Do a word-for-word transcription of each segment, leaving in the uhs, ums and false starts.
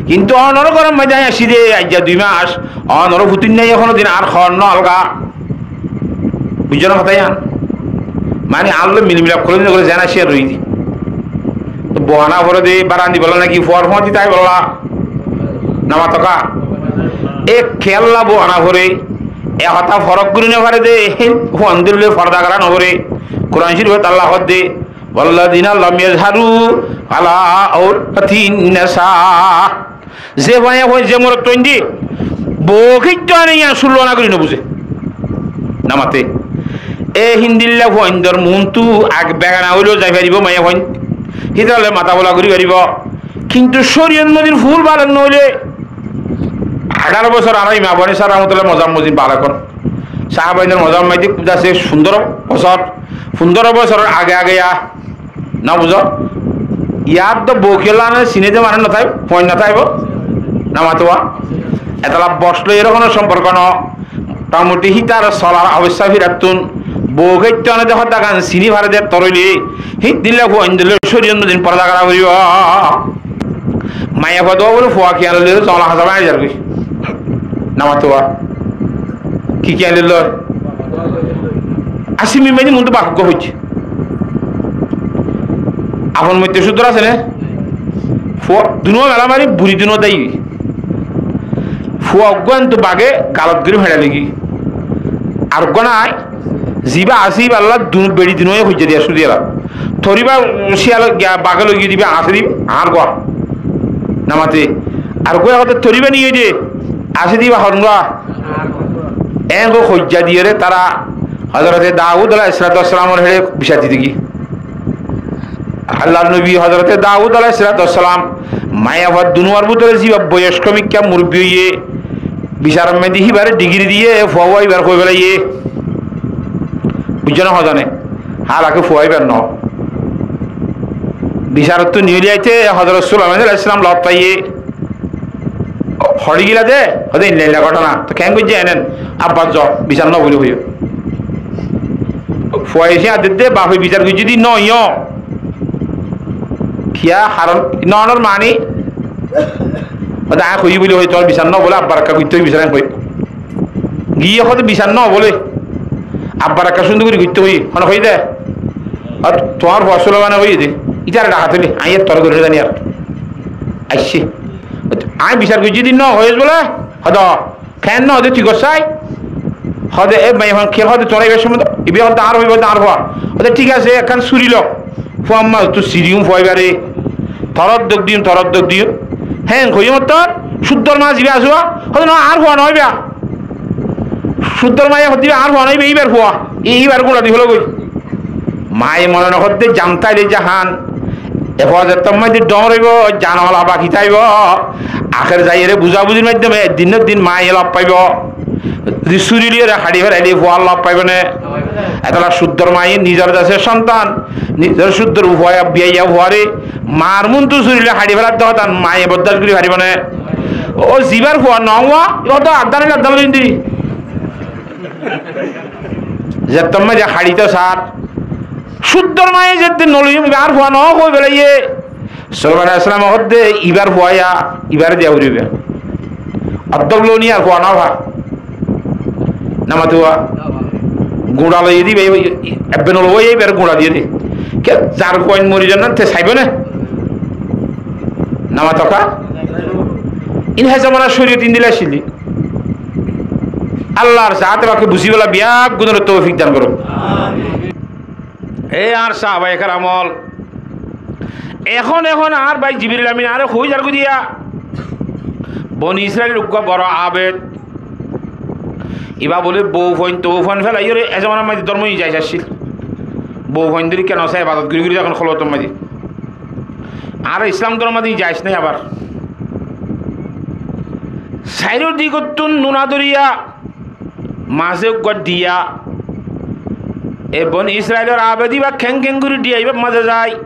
Kintu onor góror maze añí aiccí de aijja dui mac, onor futuinnaye honodin añár hoor no alga. Buijjó né hotá yián? Mani añár loi milimilap gorí no gorí zeén aiccí ar roiyí de. Bou ana fore de, bára di bolla naki fuar fuañti tai bolla. Namato ka? E kiyólla bou ana fore, e hotá forok gorí no fare de, fuaindór loi forda gora no fore. Kuran Córifot Allah hoódde, "والذين لم يظهروا على عورات النساء." Ze fuain, fuain, ze morotfuain de bou keittó ane yián cúllo ana gorí no buzé. Namate. E híndilla fuaindór muúntu ag begana óileyo zai faribó maiyafuain. Hítarar loi mata bola gorí faribó. Kintu córiyot mozin fuúl balek no óile, añçáro bosór añára Imam Abu Hanifá rahmatullah mozab mozin balek hon. Sahabainor mozab mozin de kúda asé fundóro bosór. Fundóro bosóror age age ya. No buzó? Yar to bou kiyólla ane siné de manúic no táibo, fuain no táibo. Namatuwa. Etolla boc loi eró honó somporko no. Motamoti hítar solar obosta firattún bou keittó ane de hoddagán siní fare de ettór óile, híndilla fuaindór loi córiyot mozin forda gora foribó. Maiyafua de bóle fua kiyán loi zongol házar mail zargói. Namatuwa. Ki kiyán loi? Así mimbaini muntu bak uggúa hoiccé. Afon moitte cúdor asé né? Fua dunúa mela mari, buri dunúa dai. Fua uggúa entu bage galot gorí feçai loigí. Ar uggúa nái, ziba asé íballa dun-, beçi dunúaye hoijja diya cúdi ela. Toriba siyal giya bage loigí diba asé diba añár gua. Namate. Ar uggúa hoóde toriba niyé de asé diba hon gua. Engo hoijja diyére tara Hozorote Dawud alaihissalatu wassalamor héçe bicar dite giyé. Allar nobi Hozorote Dawud alaihissalatu wassalam maiyafuar dunuwar bútore ziba boyosko mikká murubbi óiye, bicaror maze híbare digiri diye, fua íbar hoi félaiye. Buijjó né hotá? Hálake fua íbar no. Bicarottú niyóli aite Hozorot Sulaiman alaihissalam lot faiye. Hoçé gila de, hoóde inna inna góthona. Toi keén goijjé enen? Abbar zo, bicar no buli hoiyó. Fuaye cíañ dedde, bafe bicar goijjé de no óiyo. Kiyá haron? No onor mani? Hoóde añí hoiyí buli hoi, tuáñr bicar no bole, abbar ekka goittó hoi, bicar añí hoi. Giyé hoóde bicar no bole, abbar ekka cúndor gorí goittó hoi, hone hoi de. Ar tuáñr fua Sulaimane hoiyé de, ítare dhaka tuli, añí ettóre gorí no zani ar. Aiccé. Añí bicar goijjí de no hoiyós bole, hoóde, keén no hoóde tui gossái? Hoóde, e maiyafua, ke hoóde tuáñra ibar sommondé? Iba hoóde añár fua, iba hoóde añár fua. Hoóde, thík asé, ekkán suri lo. Fua amma, tui siriyum fua ibare. Torot dok diyum, torot dok diyum. Hé, hoiyum ottór, cúddor ma ziba asé, hoóde, no, añár fua no iba. Cúddor maye hoóde, iba añár fua no iba, ibar fua. I-, ibar gúñça di félagói. Maye mone no hoódde zan táile zahan. E fua zettót maze dhoóñr óibo, zan ola baki táibo. Akér zaiyóre buzabuzir maiddome eddin no eddin maye lof faibo. Zodi suri loiyóre haçi félaile fua lof faibo né? Etolla cúddor maye nizor decór sontan, nizor cúddor fua, biyaiya fuare mar muúntu suri loi haçi féladde hotá maye bordac gorí faribo né? Ó zibar fua no fua, iba to addán óile addán loi indi. Zettót maze haçito sar, cúddor maye zedde no loiyum, iba añár fua no hoi félaiye. Sulaiman alaihissalame hoódde, ibar fua ya, ibare diya foribo. Oddók loni ar fua no fa. Namatuwa. Gúñça loiye de iba, iba, ebbe no loiye ibar gúñça diye de. Ke zar fuain mori zon na te saibo né? Namatoka. In hé zomanar córiyot indilla accíl de. Allar zate pake buzibálla beggúnore toufik dan gorouk. E añár sahabaye keram ol, ehón, ehón añár bái Jibril Amin añáre hoi zargoi diya, Boni Israil uggúa boro abed, iba bóle bou fuain tou fuain félaiyóre e zomanar maze dórmo ni jaiz accíl. Bou fuain dóri keno sai ebadot gorí gorí de ehón holotor maze. Añára Islam dórmo maze jaiz nái abar. Sairó digottún nuna dóriya, maze uggúa diya. E Boni Israilor abed iba keén keén gorí diya ibar maze zai.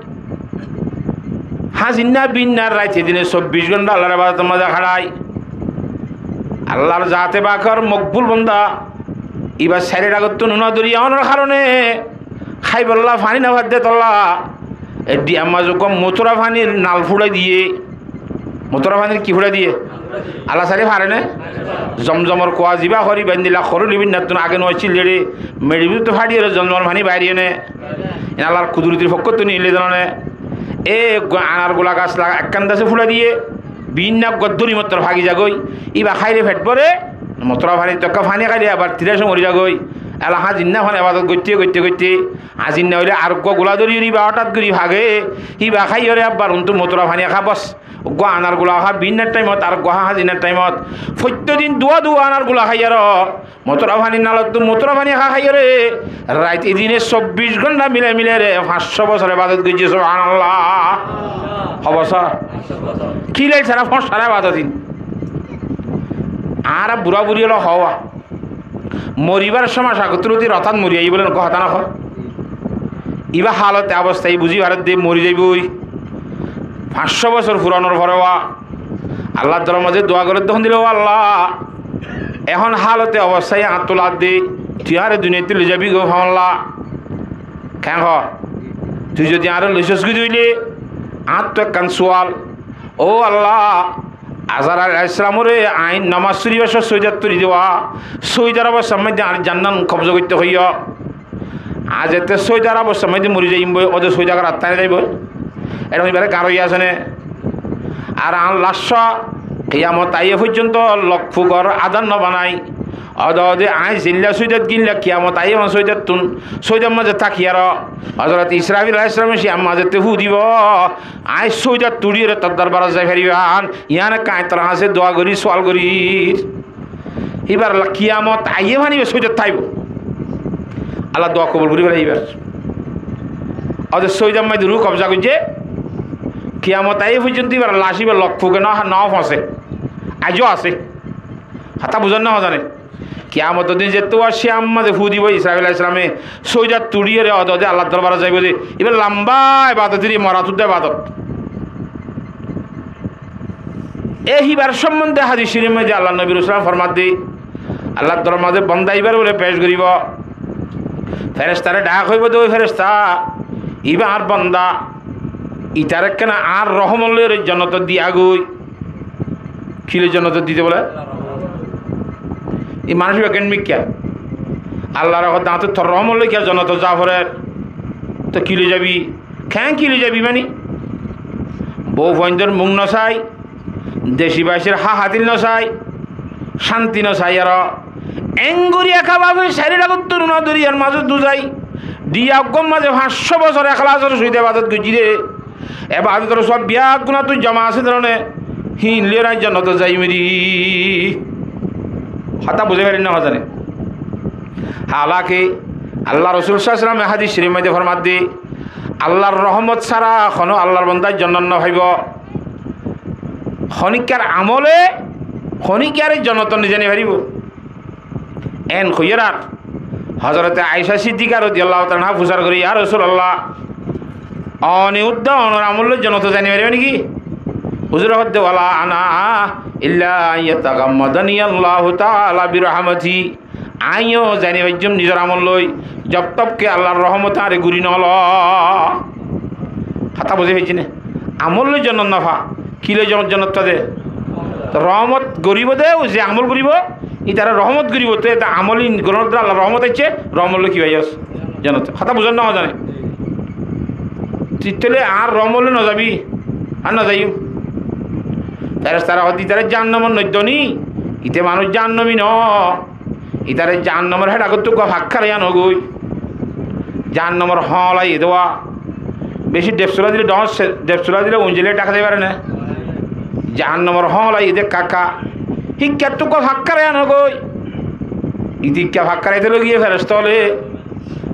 Háñsinna binna raite dine sobbic gónta Allar ebadotor maze haçai. Allar zate pakor mokbul bonda. Iba sairó dhagottún nuna dóriya onor harone háibolla faní no faidde tolla. E diyar maze uggúa motura fanir nal fuçai diye. Motora fanír ki fúçai diyé? Allah sári fare né? Zomzomor kua zibá hoór íba endilla horóli bínnattún age no accíl dé, meçi bútottu fáçiyóre zomzomor faní bairiyé né? Iín Allar kudurotir fokkóttu niyillé zano né? E eggúa anar gula gas laga ekkán dase fúçai diyé, bínna eggúa dóri mottor fagi zagói, íba háile feth bóre, motora fanír tokka faní háile abar tiracó mori zagói. Ela háñzinna fán ebadot goitté goitté goitté, háñzinna óile areggúa gula dóri íba óthat gorí fage, íba háiyore abar untú motora faní há bos. Eggúa anar gula há bínnar thaimot, areggúa há háñzinnar thaimot. Foittó din duwa duwa anar gula háiyore, motora fanír nalottú motora faní há háiyore, rait edine sobbic gónta milai milai re fañs cót bosór ebadot goijjé, subhánallah. Hó bosór? Ki lail sára foñs sára ebadot ín. Añára burá buri ókkole hoó, moribar cómot agottú loti rotát mori aiyé bóle eggúa hotá no hoó. Íba halote obostá buzí faredde mori zaibói. Fañs cót bosór furanor fore wa Allar dorbar mazé dua gorédde, hondilla, "Ó Allah, ehón halote obostá añáttu ladde, tui añáre duniyaittú loi zabi goi fámalla." Keén hoó? Tui zodi añáre loisós goi de óile, añáttu ekkán sual, "Ó Allah, Azar aláihis salamoré añí nomaz foribar cómot sóidat tuli dewa, sóidar obostár maze añár jannan kobza goitté hoiyó. Añí zette sóidar obostár maze mori zaiyum boi, óde sóida gorat táni zaiboi." Eçé hoibar gañr ói asé né? Ar añár lac kiyamot aiyé foijjonto lok fukor adar no banai. Óde óde añí zeilla sóidat gilla kiyamot aiyé fán sóidattún, sóidar maze táki aró Hozorot Israfil aláihis salame cíyar mazé fú dibo. Añí sóidat tuçiyóre tor dorbarot zai faribán. Yián ekká añí tor hañsé dua gorír, sual gorír. Íbar la-, kiyamot aiyé fán íba sóidat táibo. Allah dua kobul gorí félaibo íbar. Óde sóidar maze ruh kobza goijjé. Kiyamot aiyé foijjonto íbar lac íba lok fuke no, no fosé. Aijjó asé. Hotá buzón né hozane? Kiyamotor din zettót cíyar mazé fú dibo Israfil aláihis salame, sóidat tuçiyóre óde óde Allar dorbarot zaibo de. Íba lamba ebadot, íba mora tuddá ebadot. E híbar sombonde hádis corif mazé Allar nobi aláihis salam formadde, Allar dorbar mazé bonda íbar bóle pec goríbo. Ferestare dhak hoibo de, "Ó feresta, íba añár bonda, ítare kena añár rohomot loi jonnotot diya goi." Ki loi jonnotot dito bóle? E manúic íba keén mikká? Allar hók, dañto tor rohomot loi kiyá jonnotot za forer? Toi ki loi zabi? Keén ki loi zabi mani? Bou fuaindor muk no sai, deci bacir há hatil no sai, cánti no sai aró. Engori eká bafe sairó dhagottú runa doriyar mazé duzai diya, eggúar mazé fañs cót bosór eklasor sóite ebadot goijjí de. Ebadotor sóab biyaggúnattú zoma asé de né, híin loi añí jonnotot zaiyum de. Hotá buzí farir né hozane? Halake Allar Rosul sallallahu alaihi wasallam e hádis corif mazé formadde, Allar rohomot sára honó Allar bonda jonnot no faibo. Honikkar amole honikkare jonnotot nizai no faribo. En hoiyóre Hozorote Aisha Siddika rodiyallahu taala anha fusár goré, "Ya Rosulallah, one uddá onor amol loi jonnotot zai no faribo né ki?" Huzure hoódde, "Wala ana illa an yatagammadani Allahu taala birahmati." Añíyo zai no faijjum nizor amol loi, zob tob ke Allar rohomote añáre guri no lo. Hotá buzí faijjó né? Amol loi jonnot no fa, ki loi jon-, jonnot fa de? Rohomot goribo de, ze amol goribo, ítare rohomot goribo, te ete amol ín gorónor dara Allar rohomot aiccé, rohomot loi ki faiyós? Jonnot. Hotá buzón né hozane? Tui tóile añár rohomot loi no zabi, añí no zaiyum. Ferestare hoódde ítare jahannamot no dito ni, íte manúic jahannomi no. Ítare jahannomor héçagottú eggúa fakkár aiyá no goi. Jahannomor hóoñla iyé de wa. Beci dhep sula dile dhoóñr se-, dhep sula dile uñzile dháka zai fare né? Jahannomor hóoñla iyé de ekká ekká. Híkkattú eggúa fakkár aiyá no goi. Íte ekká fakkár aiyé de loi giyé feresta ókkole.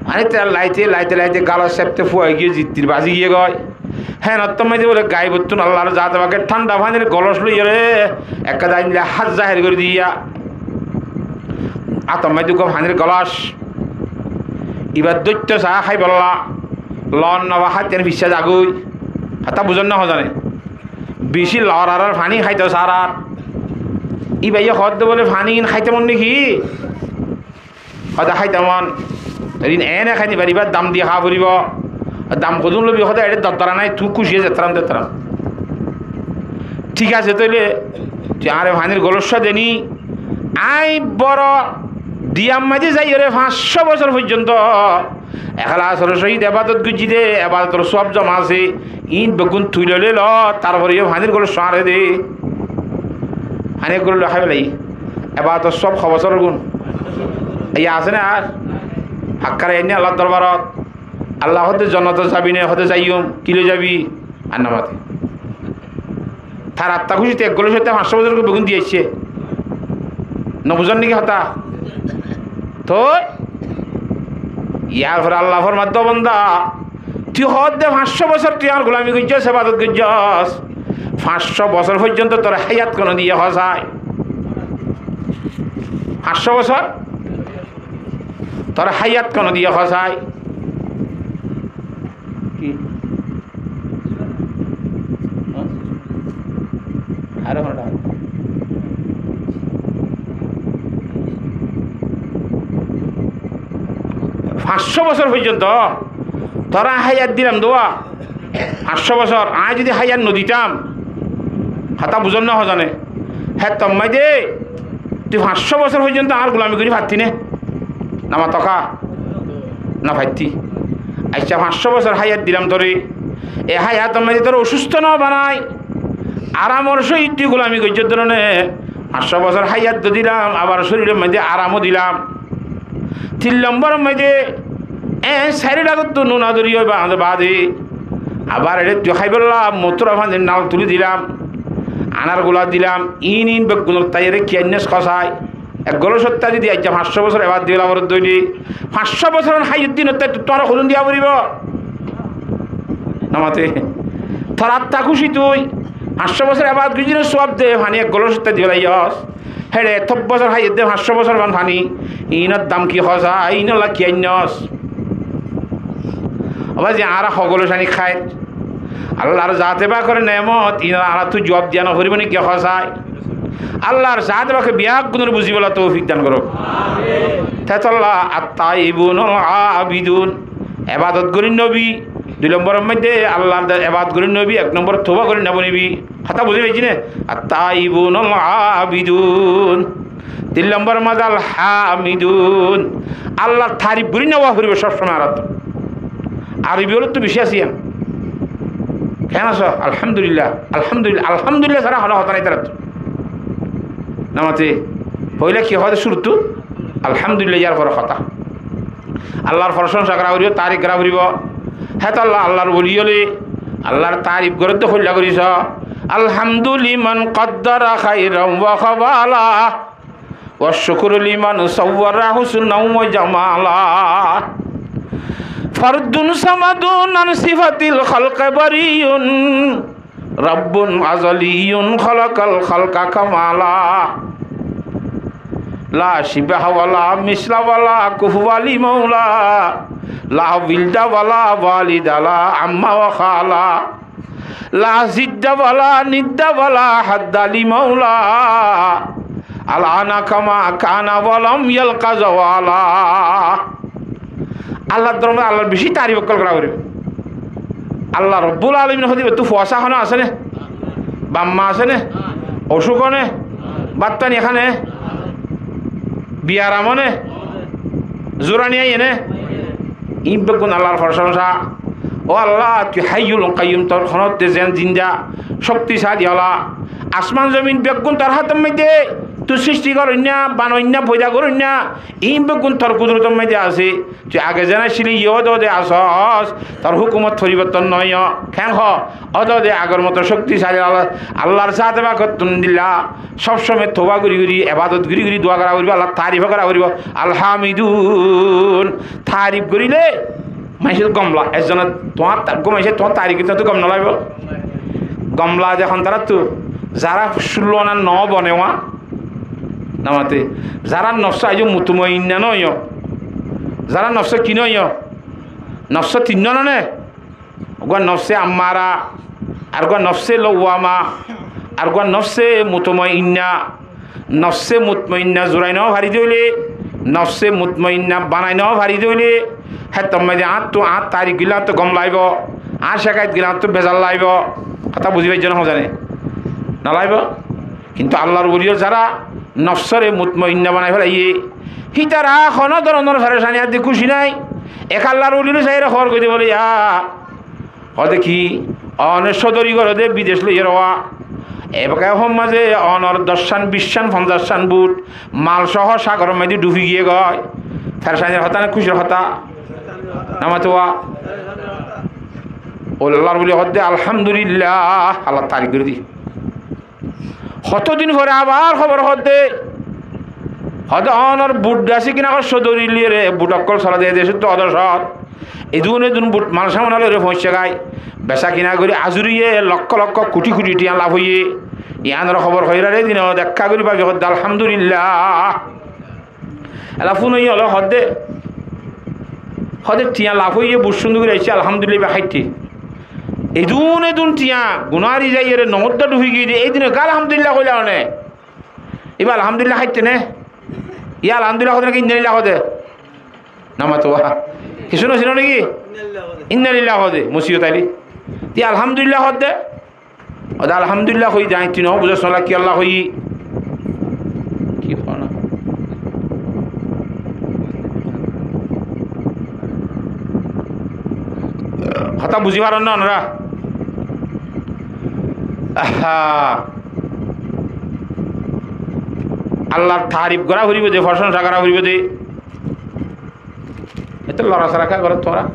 Mane te laite, laite, laite galot septe fua giyé, zittir bazi giyé goi. Héen ottót maze bóle gaibottún Allar zate pake thánda fanir golós loiyóre ekká dain le hát zaher gorí diya. Átot maze eggúa fanir golós. Ibar dóitto saá háibolla. Loon no fa, hát iyán fissá zagói. Hotá buzón né hozane? Beci loor ar faní háito saár. Íbaye hoódde bóle faní ín háitam né ki? Hoódde háitam. Tóile ene hái no faribá, dam di há foribo. Dam hodún lobi? Hoódde eçé dorhar nái, tuñí kúci ói zettaram zettaram. Thík asé, tóile tui añáre fanír golosá deni, aññí boro diyar maze zaiyóre fañs cót bosór foijjonto ebadotor sóhit, ebadotor suab zoma asé, iín beggún tui loile lo, tarfore yó fanír golosá añáre de. Fanír golosá háiba lagi. Ebadotor suab ho bosór gún. Iyá asé né ar? Hakkar ainné Allar dorbarot. Allah hoódde, "Jonnotot zabi né?" Hoódde, "Zaiyum." Ki loi zabi? Ar no mate. Tar atta kúcite ek golosá fañs cót bosór beggún di aiccé. No buzón niki hotá? Toi yar fore Allah formadde, "Ó banda, tui hoódde fañs cót bosór tui añár gulami goijjós, ebadot goijjós. Fañs cót bosór foijjonto tor háyat kone diye hoó sai? Fañs cót bosór tor háyat kone diye hoó sai?" Ki? Aró hono dán. Fañs cót bosór foijjonto tor aññí háyat dilam de, fañs cót bosór, aññí zodi háyat no ditam, hotá buzón né hozane? Héttor maze tui fañs cót bosór foijjonto añár gulami gorí fatti né? No mato ká? No fatti. Aiccá, fañs cót bosór háyat dilam tore. E háyator maze tore osústo no banai, aramor sóhit tui gulami goijjós de né. Fañs cót bosór háyat to dilam, abar córilor maze aram ó dilam. Tin lombor maze e sairó lagottú nuna dóri óiba baade, abar ére tui háibolla motura fanír nal tulí dilam, anar gula dilam, iín iín beggúnor taiyóre ki ainnos hoó sai? Ek golosá zodi aijja fañs cót bosór ebadot dibolla forot dóile, fañs cót bosór háyat din ottai tuáñra hodún diya foribo? No mate. Tor atta kúci tui fañs cót bosór ebadot goijjós, suab de faní ek golosá dibolla aiyós. Héçe eto bosór háyat de fañs cót bosór fan faní, iínor dam ki hoó sai? Iínolla ki ainnos? Ó bái, ze añára hogolé sáni háir, Allar zate pakor neemot, iínor añárattú juab diya no foribó né ki hoó sai? Allar zate pake beggúnore buzíbolla toufik dan gorouk. Hétolla at-taibunul abidun, ebadot gorín nobi, dui lombor maze Allar ebadot gorín nobi, ek lombor touba gorín nobi. Hotá buzí faijjó né? At-taibunul abidun. Tin lombor maze al-hamidun. Allar tarif gorí newa foribo sob somoi añárattú. Arobi olottú beci asé yián. Keén asó? Alhamdulillah, alhamdulillah, alhamdulillah sára hono hotá nái tarattú. No mate, foila ki hoó de cúruttú? Alhamdulillah, yar fore hotá. Allar prosonsa gora foribo, tarif gora foribo. Hétolla Allar woli óile Allar tarif goródde hoilla gorí só. Alhamdu liman qaddara khairan wa khabala, wa shukru liman sawwara husnan wa jamala. Fardun samadun an sifatil khalqi bariyun, Rabbun azaliyun khalaqal khalqa kamala. La shibaha wa la misla wa la kufuwa li maula. La wilda wa la walida la amma wa khala. La zidda wa la nidda wa la hadda li maula. Al ana kama kana wa lam yalqa zawala. Allar dorbar, Allar beci tarif ókkol gora foribo. Allah Rabbul Alamin hoó de, "Tui fuasa hono asé né? Bamma asé né? Ocúk né? Bát fani há né? Biyaram né? Zurani aiyé né?" Iín beggún Allar prosonsa. Ó Allah, tui Hayyul Qayyum, tor honótte zen zinda, cóktisali ola. Asman zomin beggún tor hátor maze, tui sristi goróinna, banoinna, foida goróinna, iín beggún tor kudurotor maze asé. Tui age zen accíli, yó ódode asós, tor húkumot foriborton no óiye. Keén hoó? Ódode agor moto cóktisali. Allar, Allar zate pakottún dilla sob somoi touba gorí gorí, ebadot gorí gorí, dua gora foribo, Allar tarif gora foribo. Alhamidun. Tarif goríle maincé gom la, ezzone tuáñr ta-, gom maincé tuáñr tarif goríle tuáñrttú gom no laibo? Gom la de hon tarattú, zará cúllo ana no bone wá. No mate, zará nofsó aijjó mutmainna no óiye. Zará nofsó ki no óiye? Nofsó tin no né? Uggwá nofse ammara, ar uggwá nofse lawwama, ar uggwá nofse mutmainna. Nofse mutmainna zurai no fari de óile, nofse mutmainna banai no fari de óile, héttor maze añáttu, añár tarif goríle añáttu gom laibo, añár cekayet goríle añáttu bezar laibo. Hotá buzí faijjó né hozane? Nolaibo. Kintu Allar woli ókkol zará nofsóre mutmoinna banai félaiye, hítara honó dóronor ferecani ar de kúci nái. Ek Allar woli ókkole saiyóre hoór goijjé bóle, ya, hoóde ki, one sodori goré de bidec loiyóre wá. Ebaká hom mazé onor doccán, biccán, fonzaccán but mal sohó sagoror maze dhufi giyé goi. Ferecanir hotá né kúcir hotá? Namatowa. Ó Allar woli hoódde, Alhamdulillah, Allar tarif gorí di. Hoto din fore abar hóbor hoódde, hoódde onor but asé ki na, sodori loiyóre but ókkol sola de decót, odecót. Edún edún but mal saman loiyóre foóñiccé goi. Besa kina gorí azuriye lokko lokko kuthi kuthi thiañ laf óiye. Yiánor hóbor hoiyóre edin dekká gorí bábi hoódde, Alhamdulillah. Ela fúnoiye ókkole hoódde, hoódde thiañ laf óiye, but cúndor gorí aiccé, Alhamdulillah, ibá háitte. Edún edún thiañ guná ar zaiyóre nomodda dhufi giyé de, edin Alhamdulillah hoilá one. Ibá Alhamdulillah háitte né? Yá Alhamdulillah hoóde né ki Innalillah hoóde? Namatowa. Kessú no sino né ki? Innalillah hoóde, musibot aile. Te Alhamdulillah hoódde? Óde Alhamdulillah hoi de, añí tui no buzós, ki Allah hoi? Ki hoi na? Hotá buzí faron na onora? Aha. Allar tarif gorá foribó de, focóñsa gorá foribó de. Eto lorasora kiá goró tuáñra?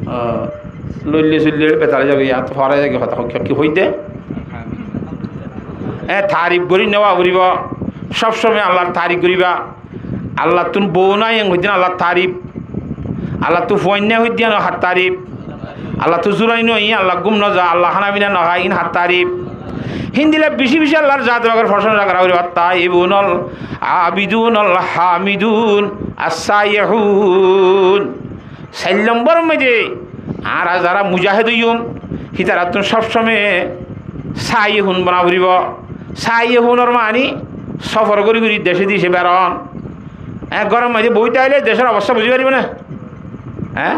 Ó, loille soille betali zagói, yían to fora zagói, hotá ki hoiddé? E, tarif gorí newa foribó. Sob somoi Allar tarif goríba. Allattún bou nái, en hoiddé Allar tarif. Allattú fuain nái, hoiddé Allar tarif. Allattú zurai no, iín Allar gúm no za, Allar hána fina no há, iín har tarif. Híndilla bicí bicí Allar zat pagor focóñsa gorá foribó. At-taibunal abidunal hamidun as-saihun. Sair lombor moidde añára zará mujahed óiyum, hítarattún sob somoi saihun bana foribó. Saihunor mani sofor gorí gorí dece dece beron. E, góror moidde boi táile decór obostá buzí faribó né? E?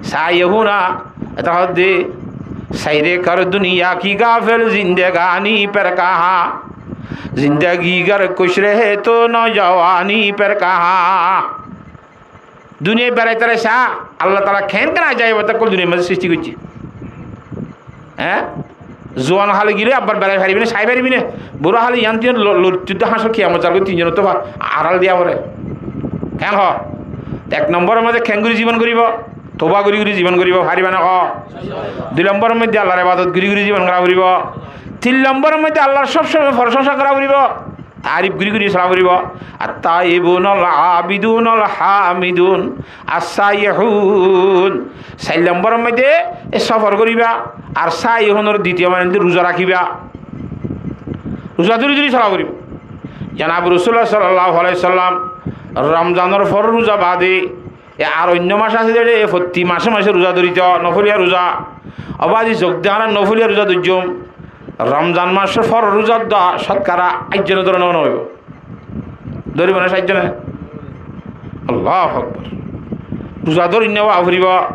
Saihuna, eta hoódde, saire kar duniya ki gafil, zindegani per kaha, zindagi gar kush rahe to naujawani per kaha. Duniyai berai terai sa, Allah taala keén keén ajaib hotá ókkol duniyar maze sristi goijjé. Eé? Zuan hále gile abbar berai faribi né, sai faribi né? Bura hále yián tiyan lo-, lortudde háñsor kiyamot zargoi tinzonottu fa-, aral diya fore. Keén hoó? Ek nomboror maze keéngorí zibon goribo? Touba gorí gorí zibon goribo, fariba né hoó? Dui nomboror moidde Allar ebadot gorí gorí zibon gora foribo. Tin nomboror moidde Allar sob somoi prosonsa gora foribo. Tarif gorí gorí sola foribo. At-taibunal abidunal hamidun as-saihun. Sair nomboror moidde e sofor goriba, ar saihunor ditiyo mane ruza rakiba. Ruza dóri dóri sola foribo. Janab Rosulullah sallallahu alaihi wasallam Romzanor for ruza bade e ar oinno mac asé de, e fottí mace mace ruza dóritou, nofoliya ruza. Oba azi zok de añára nofoliya ruza dóijjum. Romzan mac for ruza dóra cotkara aijjone dóra no óibo. Dóribo né saijjone? Allahu Akbar. Ruza dóri newa foribo.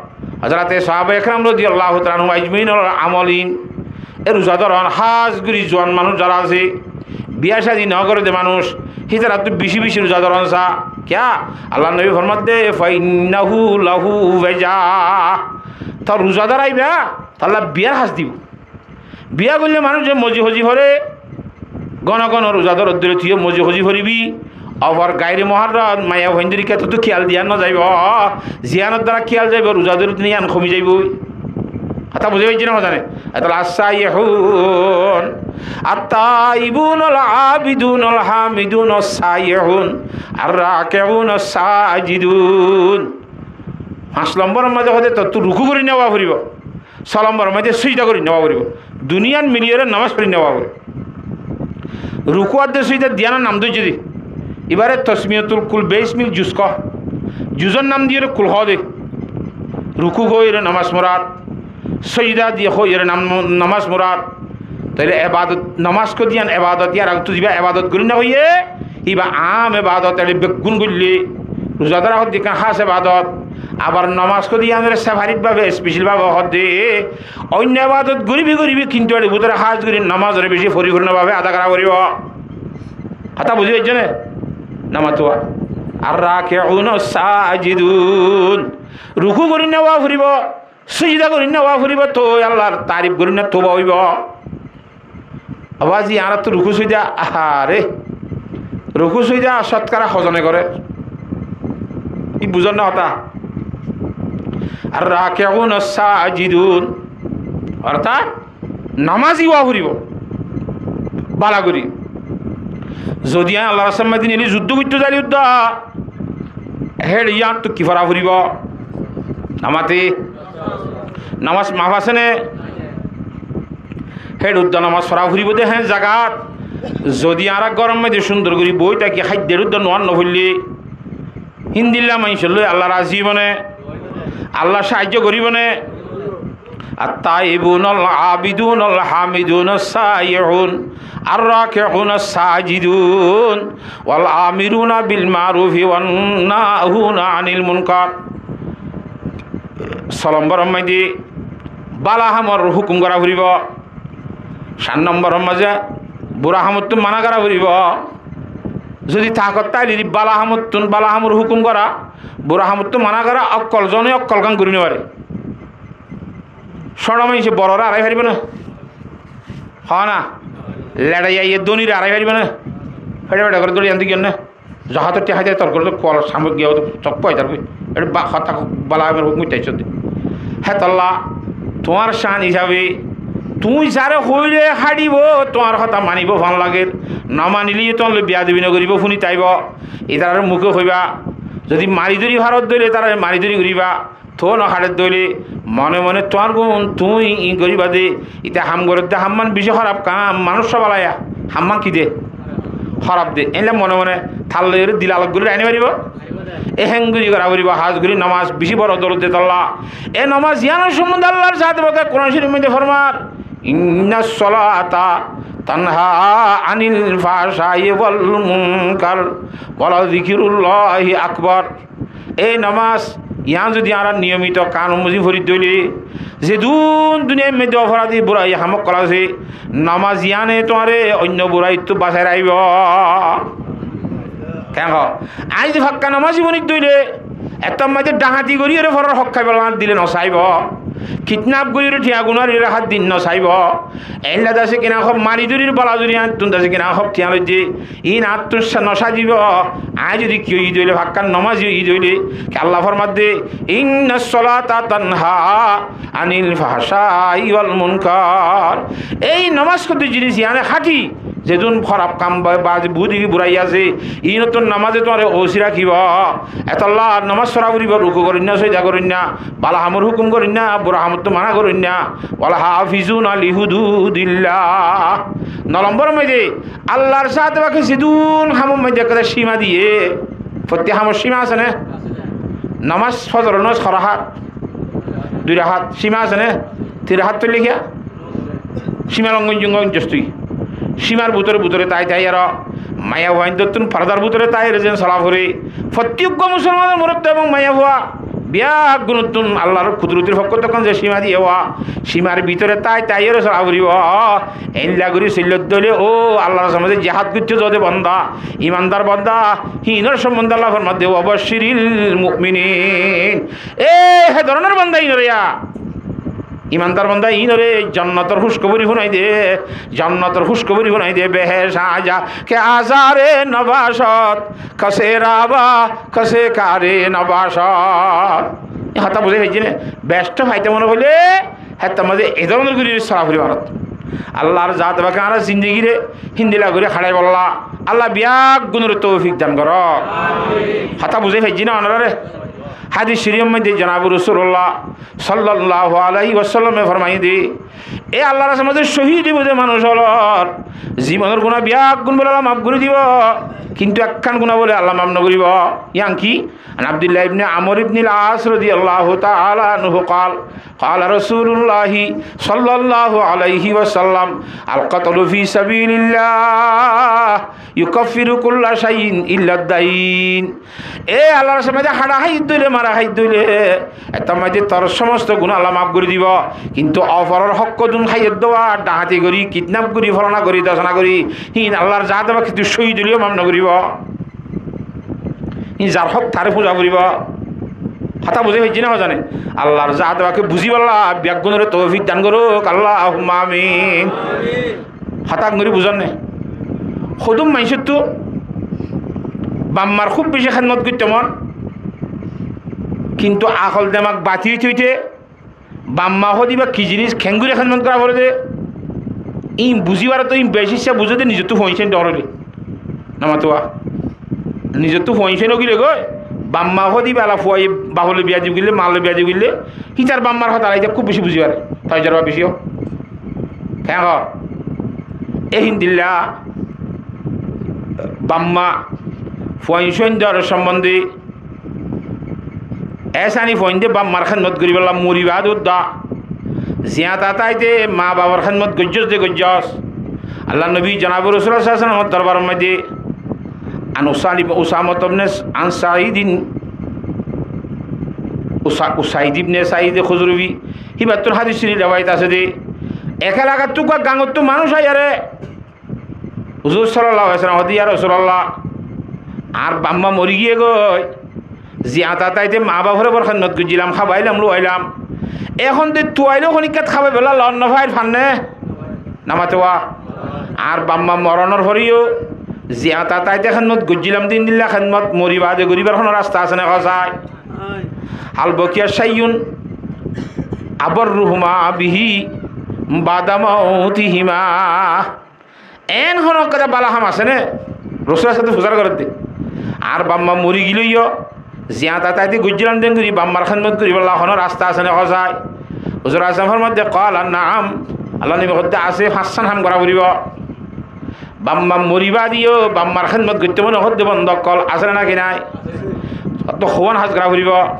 Hazrate sahaba ekram radiyallahu taala anhum ajmain ol amolin. E ruza dóron hás gorí zuan manúc zará asé, biya cádi no goré de manúc, hítarattú bicí bicí ruza dóron sa. Kiyá? Allar nobi formadde, "Fa innahu lahu waja." Tou ruza dóraiba, tolla biyar hás dibo. Biya goille manúc ze mozi hozi fore, gono gono ruza dór dóre tuiyo mozi hozi foribi, Ofor gaire muharram, maiyafuain dóri kiyá tottú kiyal diya no zaibo. Ziyanor dara kiyal zaibo, ruza dóri dóri yián komi zaibo. Hotá buzi faijjó né, hotá né? Ettolla as-saihun, at-taibunal abidunal hamidun as-saihun, ar-rakiun as-sajidun. Fañs lombor maze hoóde tottú ruku gorí newa foribo. Só lombor maze sijda gorí newa foribo. Duniyar miliyóre nomás fori newa foribo. Ruku ar de sijda diyanor nam dóijje de. Ibáre tosmiyatul kul beis mil juz ko. Juzor nam diyóre kul hoó de. Ruku hoiyóre nomás murad. Sijda diye hoiyóre nam-, nomás murad. Tóile ebadot, nomás ko diyan ebadot, yar agottú ziba ebadot gorí no hoiye, iba am ebadot, ere beggún goille, Ruza dóra hoódde ekkán hás ebadot, abar nomaz hoódde yíanore separate bábe, special bábe hoódde oinno ebadot goribi goribi, kintu eçe bútore hás gorí nomazore beci foripurno bábe ada gorá foribó. Hotá buzí faijjó né? Nombor dui, ar-raki'una as-sajidun. Ruku gorí newa foribó, sijida gorí newa foribó, toi Allar tarif gorí ne touba óibo. Abar añárattú ruku sijida, ahare, ruku sijida cótkara hozone gorér. Í buzón né hotá? Ar-raki'una as-sajidun. Ortát nomazi ówa foribó bála gorí. Zodi añí Allar rastar maze neli zuddó goittó zaile uddá, héçe yíanottu ki fora foribó? Nomaz, nomaz maf asé né? Héçe uddá nomaz fora foribó de hé zagat. Zodi añára góror maze cúndor gorí boi táki, háidde uddá nomaz no foille, híndilla maincór loi Allah razi óibo né? Allah sahaijjo goríbo né? At-taibuna al-abiduna al-hamiduna as-saihun, ar-raki'una as-sajidun, wal amiruna bil ma'rufi wan nahuna anil munkar. Só lombor maze bála hamor hukum gorá foribó. Sair lombor maze bura hamottún mana gorá foribó. Zodi takot táile bála hamottún, bála hamor hukum gorá, bura hamottún mana gorá, ókkol zone ókkol ham gorí no fare. Cóñço maincé borore arai faribó né? Hoó na. Leçaiye dónire arai faribó né? Feçe feçe gorí dóri aní giyé né? Zahator tiañ háite torkori to kual samuk giya to chokpo aitar goi. Ere ba-, hotá bála hamor hukum goitte aiccó de. Hétolla tuáñr cán hísabe tuñí zare hoile háçibo, tuáñr hotá manibo fán lager. No manile yó tuáñr loi beyadobi no goribo, fúni táibo. Itarare muke hoiba, zodi mari dóri farot dóile itarare mari dóri goriba. Tóu no háçe dóile mone mone tuáñr gún tuñí goríba de, ite ham gorér de hamman beci hóraf kam, manúic só bála, hamman ki de? Hóraf de. Éilla mone mone tar loi ere dil alok gorí raini faribó? Ehén gorí gorá foribó, hás gorí nomaz beci boro dórot de tolla. E nomaz yíanor sombonde Allar zate pake Kuran Córif maze formar, innas solata tanha anil fahsai wal munkar, wala zikrullahi akbar. Ei nomaz yían zodi añára niyomito kanun mozin fori dóile, zedún duniyar maze oforadi burai ham ókkol asé, nomaz yíane tuáñre oinno buraittú basai raibo. Keén hoó? Añí zodi fakka nomazi boni dóile, ettór maze dahati gorí ere foror hók háibolla dile no saibo, kidnap gorí ere thiañ gunari ere hát din no saibo, éilla dase kina hók mari dóri ere bála dóri añáttun dase kina hók thiañ loi de, iín añáttun sa-, no sazibo. Añí zodi ki ói dóile, fakka nomazi ói dóile, ki Allah formadde, innas solata tanha anil fahsai wal munkar. Ei nomaz hoódde jinis yíane háthi, zedún hóraf kam ba, ba budi ki burai asé, iínottún nomaze tuáñre ósi rakibo. Etolla nomaz fora foribo, ruku gorinna, sóida gorinna, bála hamor hukum gorinna, bura hamottú mana gorinna. Wal hafizuna li hududillah. No lombor maze Allar zate pake zedún hamor maze ekkán sima diye, fottí hamor sima asé né? Nomaz, fozoror nomaz hó rahat? Dui rahat. Sima asé né? Tin rahat óile kiya? Sima longon jongon jostui. Simar bútore bútore tái tái aro maiyafuaindottún fordar bútore tái aro zen sola fore. Fottí uggwá musolmanor morot ebong maiyafua biyaggúnottún Allar kudurotir fokkóttu ekkán ze sima diye, simar bútore tái tái aro sola foribo. Éilla gorí soilló dóile, ó Allar rastar maze jihad goittó zode bonda, imandar bonda, híinor sombonde Allah formadde, wa bashiril mu'minin. E, hé dóronor bonda iínore ya. Imandar bonda iínore jonnotor húskobori fúnai de, jonnotor húskobori fúnai de, behéc añza ke azare nobasot, kase raba, kase kare nobasot. E hotá buzí faijjó né? Behecto faite mone hoile, héttar maze e dóronor gorí sola foribo añárattú. Allar zate pake añárar zindegire híndilla gorí háçaibolla Allah biyaggúnore toufik dan goró. Hotá buzí faijjó né onorare? Hádis córif maze jonabe Rosulullah sallallahu alaihi wasallame formaiyé de, E Allar rastar maze cóhid óibo de manúic ólor zibonor guná beggún bóle Allah maf gorí dibo, kintu ekkán guná bóle Allah maf no goríbo. Yián ki? عن عبد الله بن عمرو بن العاص رضي الله تعالى عنه قال، قال رسول الله صلى الله عليه وسلم، القتل في سبيل الله يكفر كل شيء إلا الدين. E Allar rastar maze hára háiye de óile, mara háiye de óile, ettór maze tor somosto guná Allah maf gorí dibo, kintu oforor hók dún háiye de, dahati gorí, kidnap gorí, folana gorí, dosana gorí, hín Allar zaáte fak kintu cóhid óileyo maf no goríbo. Hín zar hók tare fúza foribo. Hotá buzí faijjó né hozane? Allar zaáte fake buzíballa beggúnore toufik dan gorouk, Allahumma amin. Hotá gorí buzón né? Hodún maincóttu baf mar kúb beci hédmot goittó mon, kintu akol demak bati óite óite baf ma hoó de íba ki zinis, keéngorí hédmot gorá foré de, íin buzíbar to íin beci issá buzé de, nizottú fuain sáin dóñr óile. Namato wa. Nizottú fuain sáin ógile goi, baf ma hoó de íba ala fuaye baf loi beyadobi goille, ma loi beyadobi goille, hítar baf mar hotá ala íta kúb beci buzí fare. Tojorba beci ó. Keén hoó? E híndilla baf ma fuain sáin dóñr sombonde Esani foinde baf mar hédmot goríbolla mori baade udda. Ziyata táite ma bafor hédmot goijjós de goijjós. Allar nobi jonabe Rosulullah sallallahu alaihi wasallam or dorbaror maze an Usaid ibn Usamah ibn an Saidin Usa-, Usaid ibn Said Khuzrufi, híbattún hádis córif rewayet asé de. Ek elakattú uggwá gañottú manúic aiyóre Huzur sallallahu alaihi wasallam hoódde, "Ya Rosulallah, añár baf ma mori giyé goi, ziyata táite ma baforé bor hédmot goijjílam, hábailam, luwailam. Ehón de tuailé honíkkat hábaibólla loon no fair, fanné?" Namato wa. Añár baf ma moronor foreyó ziyata táite hédmot goijjílam de, endilla hédmot mori baade goríbar honó rasta asé né, hoó sai? Hal bakiya shay'un abarruhuma bihi ba'da mawtihima. Eén honó ekkán bála ham asé né? Rosul asé de fusár gorédde. Añár baf ma mori gilóiyo, ziyata táite goijjílam de engorí baf mar hédmot goríbolla honó rasta asé né, hoó sai? Huzur asé formádde, "Qala na'am." Allar nobi hoódde, "Asé, fañssán ham gorá foribó." Baf ma mori baadeyó baf mar hédmot goitté mone hoódde bondo ókkol, asé né náki nái? Hoódde hoón ham gorá foribó?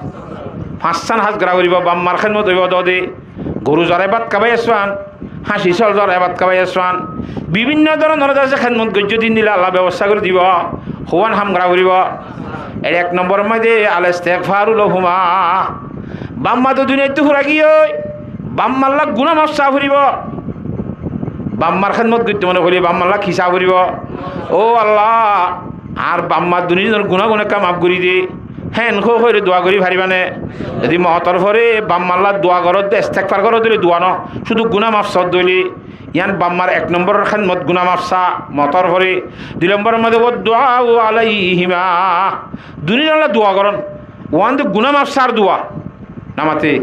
Fañssán ham gorá foribó, baf mar hédmot óibo de. Goru zore bát hábai asé fán, háñci sóol zore bát hábai asé fán, bibinno dóronor de asé hédmot goijjó de, endilla Allah bebosta gorí dibo. Hoón ham gorá foribó? Er ek nombor maze al-istighfaru lahuma. Baf ma to duniyaittú fura giyói, baf malla guná maf saá foribó. Baf mar hédmot goitté mone hoilé baf malla ki saá foribó? "Ó Allah, añár baf ma duní zonor guná gún ekká maf gorí de." Héen hoói hoóire dua gorí faribá né? Zodi moutor fore baf malla dua goródde, istigfar goródde óile dua no, cúdu guná maf soódde óile, yián baf mar ek nombor hédmot, guná maf saá, moutor fore. Dui nomboror maze, "Wad du'au alaihima." Duní zonolla dua gorón. Uán de guná maf saár dua. Namate,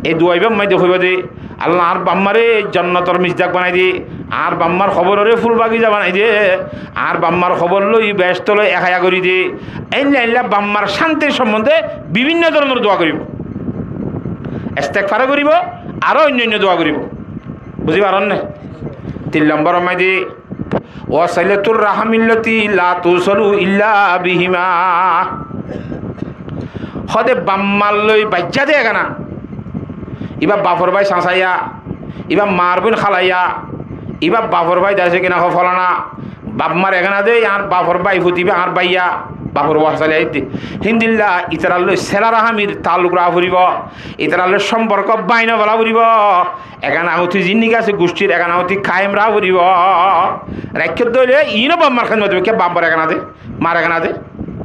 e dua ibár maze hoibá de, "Allah, añár baf mare jonnotor mizdak banai de, añár baf mar hobororé ful bagiza banai de, añár baf mar hobor loi behécto loi ek háya gorí de." Éilla éilla baf mar cántir sombonde bibinno dóronor dua goríbo. Istigfar goríbo, aró oinno oinno dua goríbo. Buzí faron né? Tin nombor maze, "Wa silatur rahimillati la tusalu illa bihima." Hóde baf mar loi baijjá de egana. Ibá bafor bái sañsaiya, ibá mar boin hálaiya, ibá bafor bái daise kina hó folana. Baf mar egana de, añár bafor bái fut ibá añár báiya, bafor bái hálaiya de. Héndilla itarar loi sela rahamir taalluk raká foribó, itarar loi somporko baina bola foribó. Egana uti zinniki asé guctir egana uti kaim raká foribó. Raikkó de óile iíno baf mar hédmot óibo, ke baf mar egana de, mar egana de.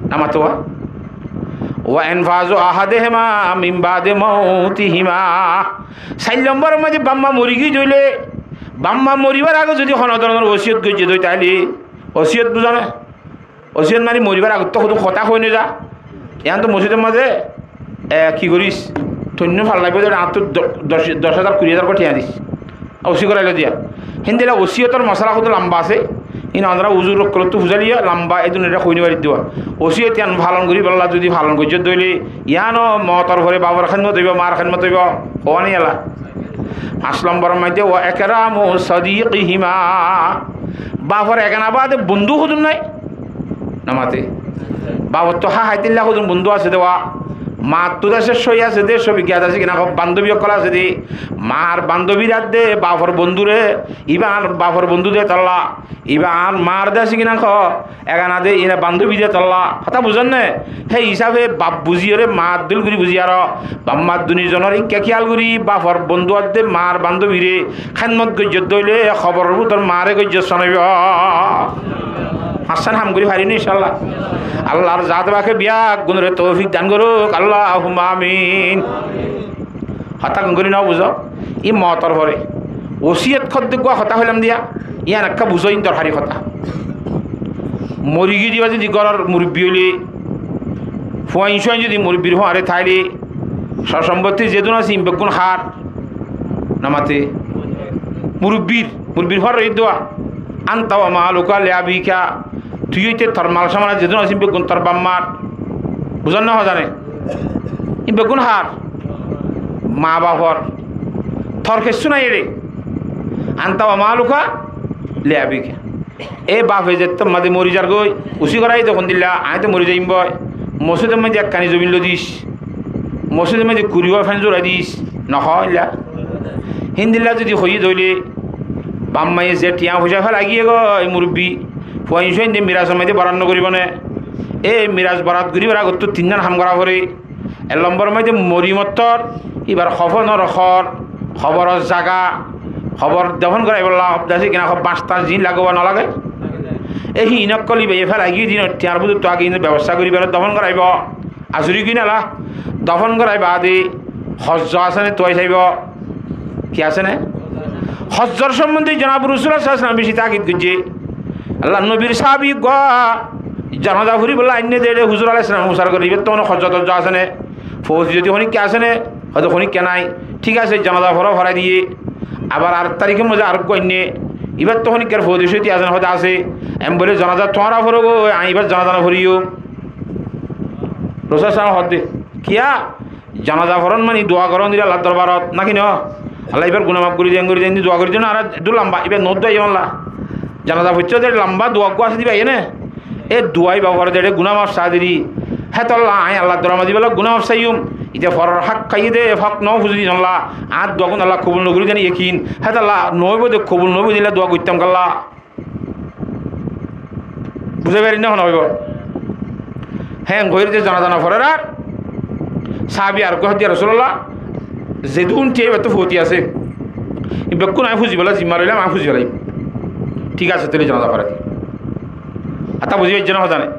Namato wa. "Wa infazu ahadihima min ba'di mautihima." Sair nombor maze baf ma mori giyé de óile, baf ma moribar age zodi hono dóronor wosiyot goijjé de óile, wosiyot buzó né? Wosiyot mani moribar agottú hodún hotá hoi no za. Yián to mosjidor maze, e, ki goris? Toinno fallaibo de, añáttu do-, doc, doc házar, kuri házar goi thiañ dis. Wosiyot goráilo diya. Héndilla wosiyotor mosala hodún lamba asé. Iín onora uzur ókkolottu fuzaliya lamba, edun ere hoi no fari diya. Wosiyot yián falon goríbolla zodi falon goijjó de óile, yiáno moutor fore bafor hédmot óibo, mar hédmot óibo. Hoó né yala? Fañs lombor maze wa ikramu sadiqihima. Bafor egana bade bondú hodún nai? Nomate. Bafor to há háitilla hodún bondú asé de wa. Mar to dece sói asé de, sói giyat asé kina, bandóbi ókkol asé de. Mar bandóbir adde bafor bondúre, iba añár bafor bondú de tolla. Iba añár mar de asé kina, egana de, ina bandóbi de tolla. Hotá buzón né? Hé hísafe baf buziyóre mar dóil gorí buziyaró. Baf mar duni zonor ikká kiyal gorí, bafor bondú adde mar bandóbire hédmot goijjó dóile, hoboror bútor mare goijjó sonaibo. Fañssán ham gorí farim né, incállah. Allar zat pake biyaggúnore toufik dan gorouk, Allahumma amin. Hotá gom gorí no buzó? Í mootor fore wosiyot hoddé gua hotá hoilam diya, yián ekká buzó, iín dorhari hotá. Mori giyé de íba zodi góror murubbi óile, fuain suain zodi murubbir fuare táile, só sombotti zedún asé ín beggún hár? Nomate. Murubbir, murubbir fore dua. Anta wa maluka li abika. Tui óite tor mal saman zedún asé ín beggún tor baf mar. Buzón né hotá ne? Ín beggún hár? Ma bafor. Tor kessú nai ére. Anta wa maluka li abika. E bafe zettót maze mori zargói, usi gorái de hondilla, aññí to mori zaiyum boi. Mosjidor maze ekkani zobin loi dis, mosjidor maze kuri wá fen zorai dis, no hoó illa. Híndilla zodi hoiyé dóile, baf maye ze thiañ foicá félai giyé goi murubbi, fuain suain de mirasor maze borat no goribo né? E miras borat goribar agottú tinnán ham gora fore. Ek lombor maze mori mottor, ibar hofonor hór, hoboror zaga, hobor dofon goráibolla, hobor asé kina, hob bañs tañs zin lage ba no lage? E híin ókkol ibaye félai giyé dinor thiañr bútottu age híinor bebosta gorí ibaré dofon goráibo. Asuri gin ala dofon goráibo ade hozzo asé né tuwai saibo. Ki asé né? Hozzor sombonde jonab Rosul sallallahu alaihi wasallam beci takid goijjé. Allar nobir sahabi gua janaza foribolla ainné de, huzur alaihi salam usar gorí, ibar to hono hozzo tozzo asé né? Fouti zodi honikka asé né? Hoó de honikka nai. Thík asé, janaza foro forai diyé. Abar ar tarikor maze areggua ainné. Ibar to honikkar fouti soti asé né? Hoó de asé. Em bole janaza tuáñra foro goi, aññí ibar janaza no foriyum. Rosul sallam hoó de, kiyá? Janaza foron mani dua goron dile Allar dorbarot, naki no? Allah ibar guná maf gorí den, gorí den, dua gorí den, ar eddur lamba, ibar no dua ibar la. Janaza foicce de lamba dua gua asé de iba, ene? E dua iba fore de guná maf sa diri. Hétolla aññí Allar dorbarot iballa guná maf saiyum. Ite foror hak háiye de, hak no fuzi din Allah. Añár dua gun Allah kobul no gorí den yekin. Hétolla no óibo de, kobul no óibo de, illa dua goittam kalla. Buzái farir né, hone hoibo? Hé, en hoiyóre de janaza no forer ar. Sahabi ar hoó de, "Ya Rosulallah, zedún thiañ ibar to fouti asé, ín bekkún aññí fuzi félai, zimma loilam, aññí fuzi félai." Thík asé, tóile janaza forai di. Hotá buzí faijjó né, hotá né?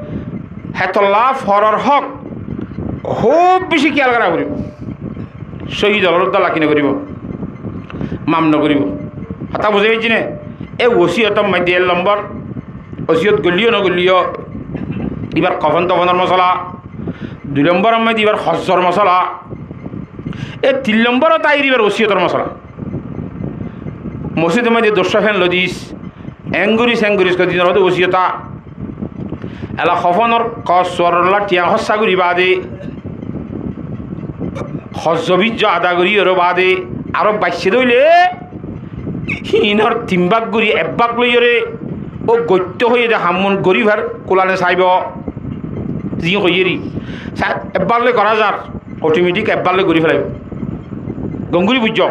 Hétolla foror hók hub beci kiyal gora foribo. Cóhid ókkolor dólla ki no goribo? Maf no goribo. Hotá buzí faijjó né? E wosiyotor maze ek lombor, wosiyot goillé yó no goillé yó, ibar kofon-tofonor mosola. Dui lomboror maze ibar hozzor mosola. E tin lomborot aiyér ibar wosiyotor mosola. Mosjidor maze doccúa fen loi dis, en goris, en goris, hoi din ot wosiyot. Ela kofonor kos suarolla thiañ hóssa gori baade, hozzo bizzo ada gori ore baade, aró baiccé de óile, híinor tin bák gori ek bák loiyóre, ó goitto hoiyé de ham gori far kulane saibo, ziín hoiyéri. Sa-, ek bák loi gora zar, otometik ek bák loi gori felaibo. Gom gori buijjo.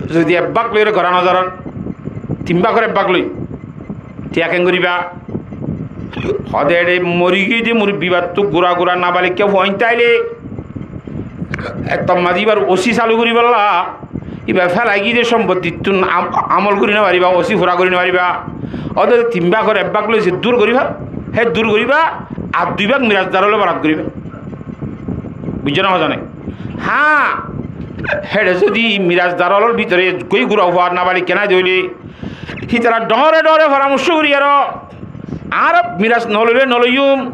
Zodi ek bák loiyóre gora no zar, tin bákor ek bák loi, thiañ ken goriba? Hode ere mori giyé de murubbi, ibattú gura gura nabalikka fuain táile, ettór maze ibar osi salu goribolla, iba felai giyé de sombottittún am-, amol gori no fariba, osi fura gori no fariba. Hode tin bákor ek bák loi ze dur goriba, hé dur goriba, ar dui bák mirasdar ókkole borat goriba. Buijjó né hotá né? Hañ, héçe zodi mirasdar ókkolor bútore goi gura fua nabalikka nai de óile, hítara dhoóñre dhoóñre foramorcó gori aró, añára miras no loile no loiyum,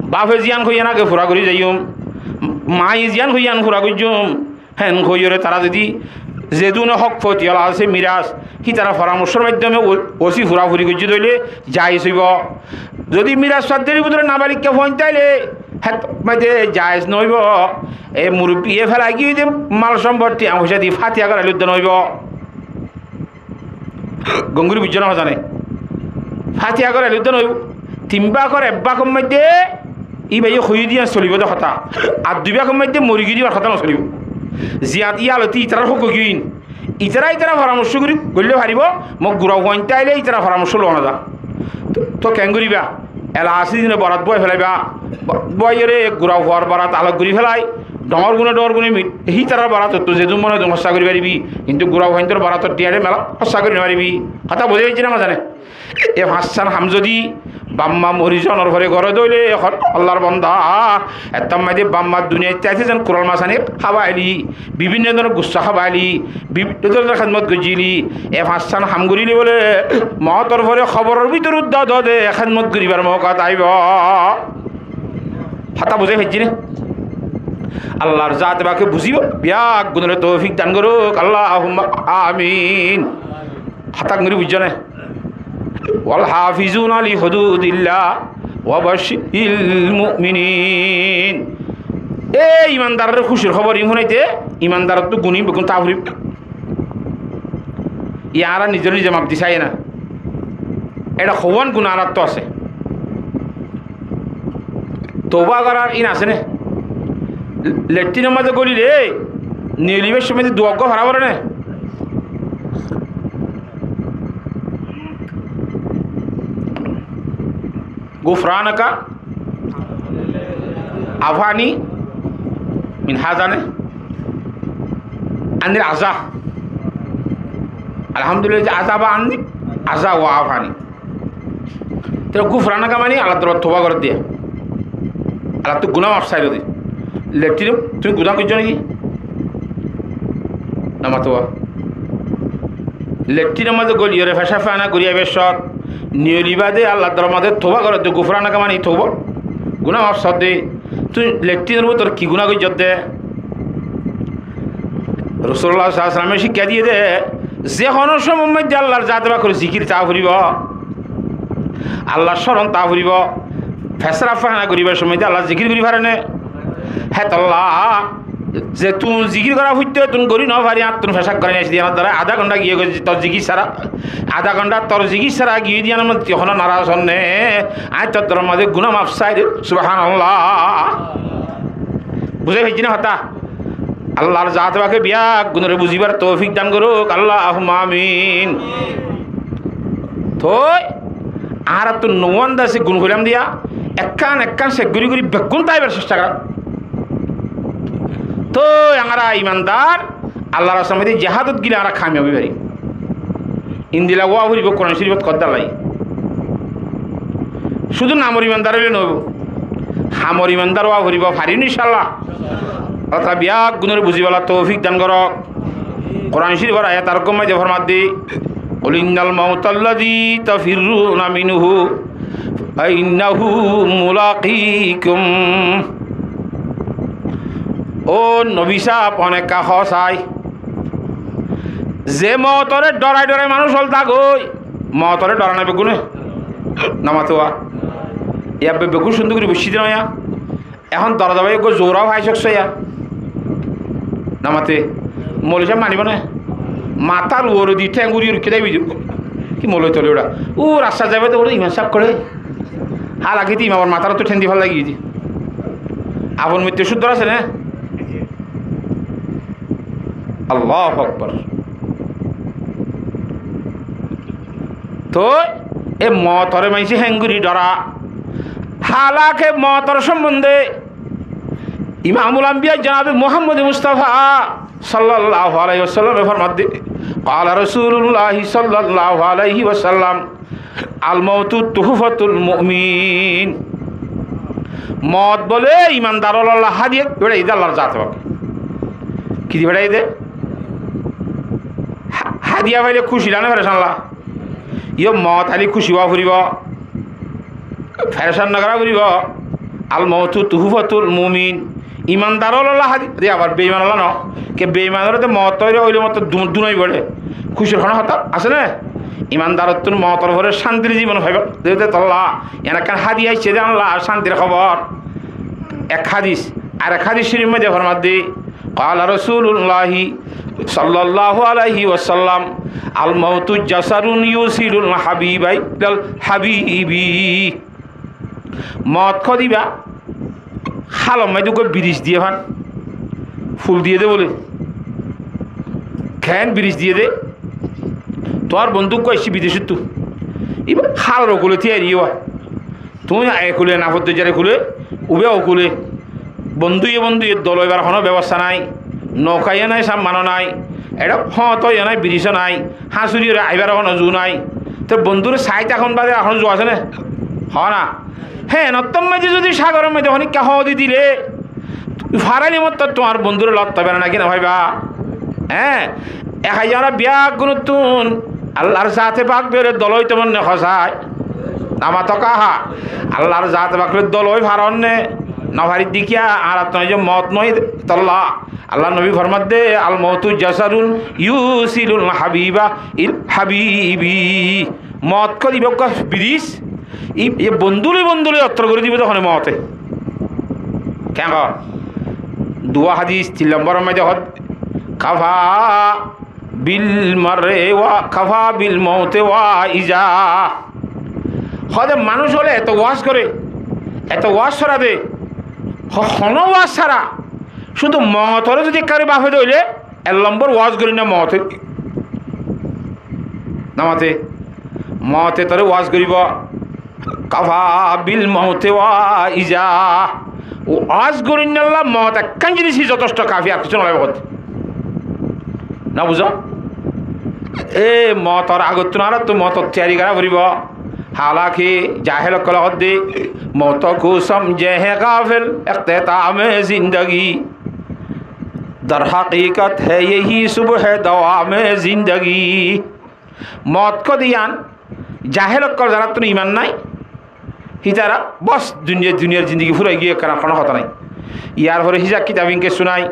bafe ziyán hoiyé age fura gori zaiyum, maye ziyán hoiyé fura goijjum, hén hoiyóre tara zodi zedúne hók foti ola asé miras, hítara foramorcór maiddome o-, osi fura furi goijjé de óile jaiz óibo. Zodi miras fadderir bútore nabalikka fuain táile, Héttor maze jaiz no óibo. E murubbiye félai giyé de mal sombot, tiañ foicá di fatiha gorailé de no óibo. Gom gorí buijjó né hoózane? Fatiha gorailé de no óibo. Tin bákor ek bákor maze íbaye hoiyé de yián solibo de hotá. Ar dui bákor maze mori giyé de ibar hotá no solibo. Ziyán iyá lote ítarar hók giyé. Ítara ítara foramorcó gorí goillé faribó, mo gura fuain táile ítara foramorcó loi no za. Tó, tó keén goríba? Ela asé dine borat búai félaiba. Bo-, búaiyóre gura fuar borat alok gorí félai. Dhoóñr gune dhoóñr gune mit, hítarar borattú zedún mone zedún hóssa gorí faribi. Kintu gura fuaintor borattú diyañre mela hóssa gorí no faribi. Hotá buzí faijjó né hoózane? E fañssán ham zodi bafma mori zonor fore goré de óile, ehón Allar bonda, ettór maze bafma duniyait táite zen kural masani hába aili, bibinno dóronor gussa hába aili, bibinno dóronor hédmot goijjíli, e fañssán ham goríle bóle, moutor fore hoboror bútore uddá de hédmot goríbar mouka táibo. Hotá buzí faijjó né? Allar zate pake buzíbar beggúnore toufik dan gorouk, Allahumma amin. Hotá gorí buijjó né? والحافظون لحدود الله وبشر المؤمنين. E imandaror kúcir hóbor iín fúnaite, imandarottú guní beggún táa foribó. Yián añára nize nize maf di sai na. Eçé hoón guná añárattú asé. Touba gorar iín asé né? Lettinor maze góli re, niyolibar somot dua uggwá fora foré né? غفرانك عافاني من هذا ne? عن الأذى. الحمد لله الذي أذهب عني الأذى وعافاني. Te gufranaka mani Allar dorbar touba gorer de. Allattú guná maf sair de. Lettin tuñí guná goijjó né ki? No mato. Lettinor maze góli re fecaf fana gorí aibar sot, niyoli bade Allar dorbar maze touba gorer de, gufranaka mani touba. Guná maf sair de. Tuñí lettinor bútore ki guná goijjós de? Rosulullah sallallahu alaihi wasallam e cíkka diyé de, ze honó somot maze Allar zate pakor zikir táa foribó, Allar coron táa foribó, fecaf fana goríbar somot Allar zikir gorí fare né? Hétolla ze tun zikir gora foitto tun gorí no fari, ar tun fecaf gorí no fari, adá gonthá giyé goi tor zikir sára, adá gonthá tor zikir sára giyé de yián or maze honó naraz ónne, añí tor dorbar maze guná maf sair de, subhanallah. Buzí faijjó né hotá? Allar zate pake beggúnore buzíbar toufik dan gorouk, Allahumma amin. Toi añárattú no andase gun hoilam de, ekkán ekkán sek gorí gorí beggún táibar cesta gora. Toi añára imandar, Allar rastar maze jihadot gile añára kamiyab ói fari. Endilla ówa foribó, Kuran Corifot hoddé lai. Cúdu namor imandar óile no óibo, hamor imandar ówa foribó, farim incállah. Allah taala beggúnore buzibálla toufik dan gorouk. Kuran Corifor ayat ar uggwá maze formar de, قل إن الموت الذي تفرون منه فإنه ملاقيكم. Ó Nobi sáb, one ekká hoó sai, ze mootore dhorai dhorai manúic ól táke, mootore dhora nai beggúne? No mato. Yá be-, beggún cúndor gorí boiccé de no yá? Ehón dora dora eggúa zoura fai sokso yá? No mate. Moloi sáb manibó né? Matár uore di théng uri uri kidai bidi. Ki moloi tole ura? Ó rasta zaiba de ura imam sáb kore. Hala kiti imamor matár ottú théng di félai giyé de. Afon moitté cúddor asé né? Allahu Akbar. Toi e mootore maincé héng gorí dhora. Halake mootor sombonde Imamul Ambiya janabe Muhammad Mustafa sallallahu alaihi wasallam e formar de, قال رسول الله صلى الله عليه وسلم: الموت تحفة المؤمن. Moot bóle imandar ólolla hádiya beçai de Allar zate pake. Ki di beçai de? Há-, hádiya faile kúci la né ferecan la? Yó moot aile kúci ówa foribó. Ferecan no gora foribó. الموت تحفة المؤمن. Imandar ólolla hádiya, de abar beiman ólla no. Ke beiman ólla de moot óile, óile moot dun-, dunai bore. Kúcir honó hotá asé né? Imandar ottún mootor fore cántir zibon faiba. De, de tolla. Yián ekkán hádiya aiccé de Allah, cántir hóbor. Ek hádis, ar ek hádis córif maze formadde, قال رسول الله صلى الله عليه وسلم: الموت جسر يوصل الحبيب إلى الحبيب. Moot hoó de ibá, hálor maze uggwá biris diyé fán, ful diyé de bóle. Keén biris diyé de? Tuáñr bondú uggwá aiccé bidecóttu. Ibá hálor okule tíyari óiye. Tuñí ekule, nafoddejjar ekule, ubá okule. Bondúye bondúye dol óibar honó bebosta nái, nouka yó nái, samman ó nái, eçé hóñt yó nái, biris ó nái, háñsuri yóre aibár honó zu nái. Te bondúre sai tákon bade ar honó zu asé né? Hoó na. Hé, nottór maze zodi sagoror maze honikka hóñt di dile, faraile mottor tuáñr bondúre lot faiba né, náki no faiba? Hé, e hái añára beggúnottún Allar zate pak loi dol óito mone hoó sai? No mato ká? Allar zate pak loi dol ói faron né? No faridde kiyá? Añárattún aijjó moot no óiye de tolla. Allar nobi formadde, الموت جسر يوصل الحبيب إلى الحبيب. Moot hoó de ibá uggwá biris, i, i bondú loi bondú loi ottor gorí dibo de hone moote. Keén hoó? Duwá hádis, tin lombor maze hoó de, كفى بالمرء و، كفى بالموت واعظا. Hoó de manúic ókkole eto waz goré, eto waz sóra de, ho-, honó waz sára, cúdu mootoré zodi ekkáre báfe de óile, ek lombor waz gorí no moote. No mato, moote toré waz goríbo. كفى بالموت واعظا. Waz gorínolla moot ekkán zinis zotosto kafi, ar kessú no laibo hoó de. No buzó? E mootor agottún añárattú mootor tiyari gorá foribo. Halaki jahel ókkole hoó de, موت کو سمجھے ہے غافل اختتام زندگی، در حقیقت ہے یہی صبح دوام زندگی. Moot hoó de yián jahel ókkol, zaráttu iman nái, hítara bos duniyai, duniyar zindigi furai giyé, ekkán ar honó hotá nái. Yar fore hísab kitab ín kessú nái.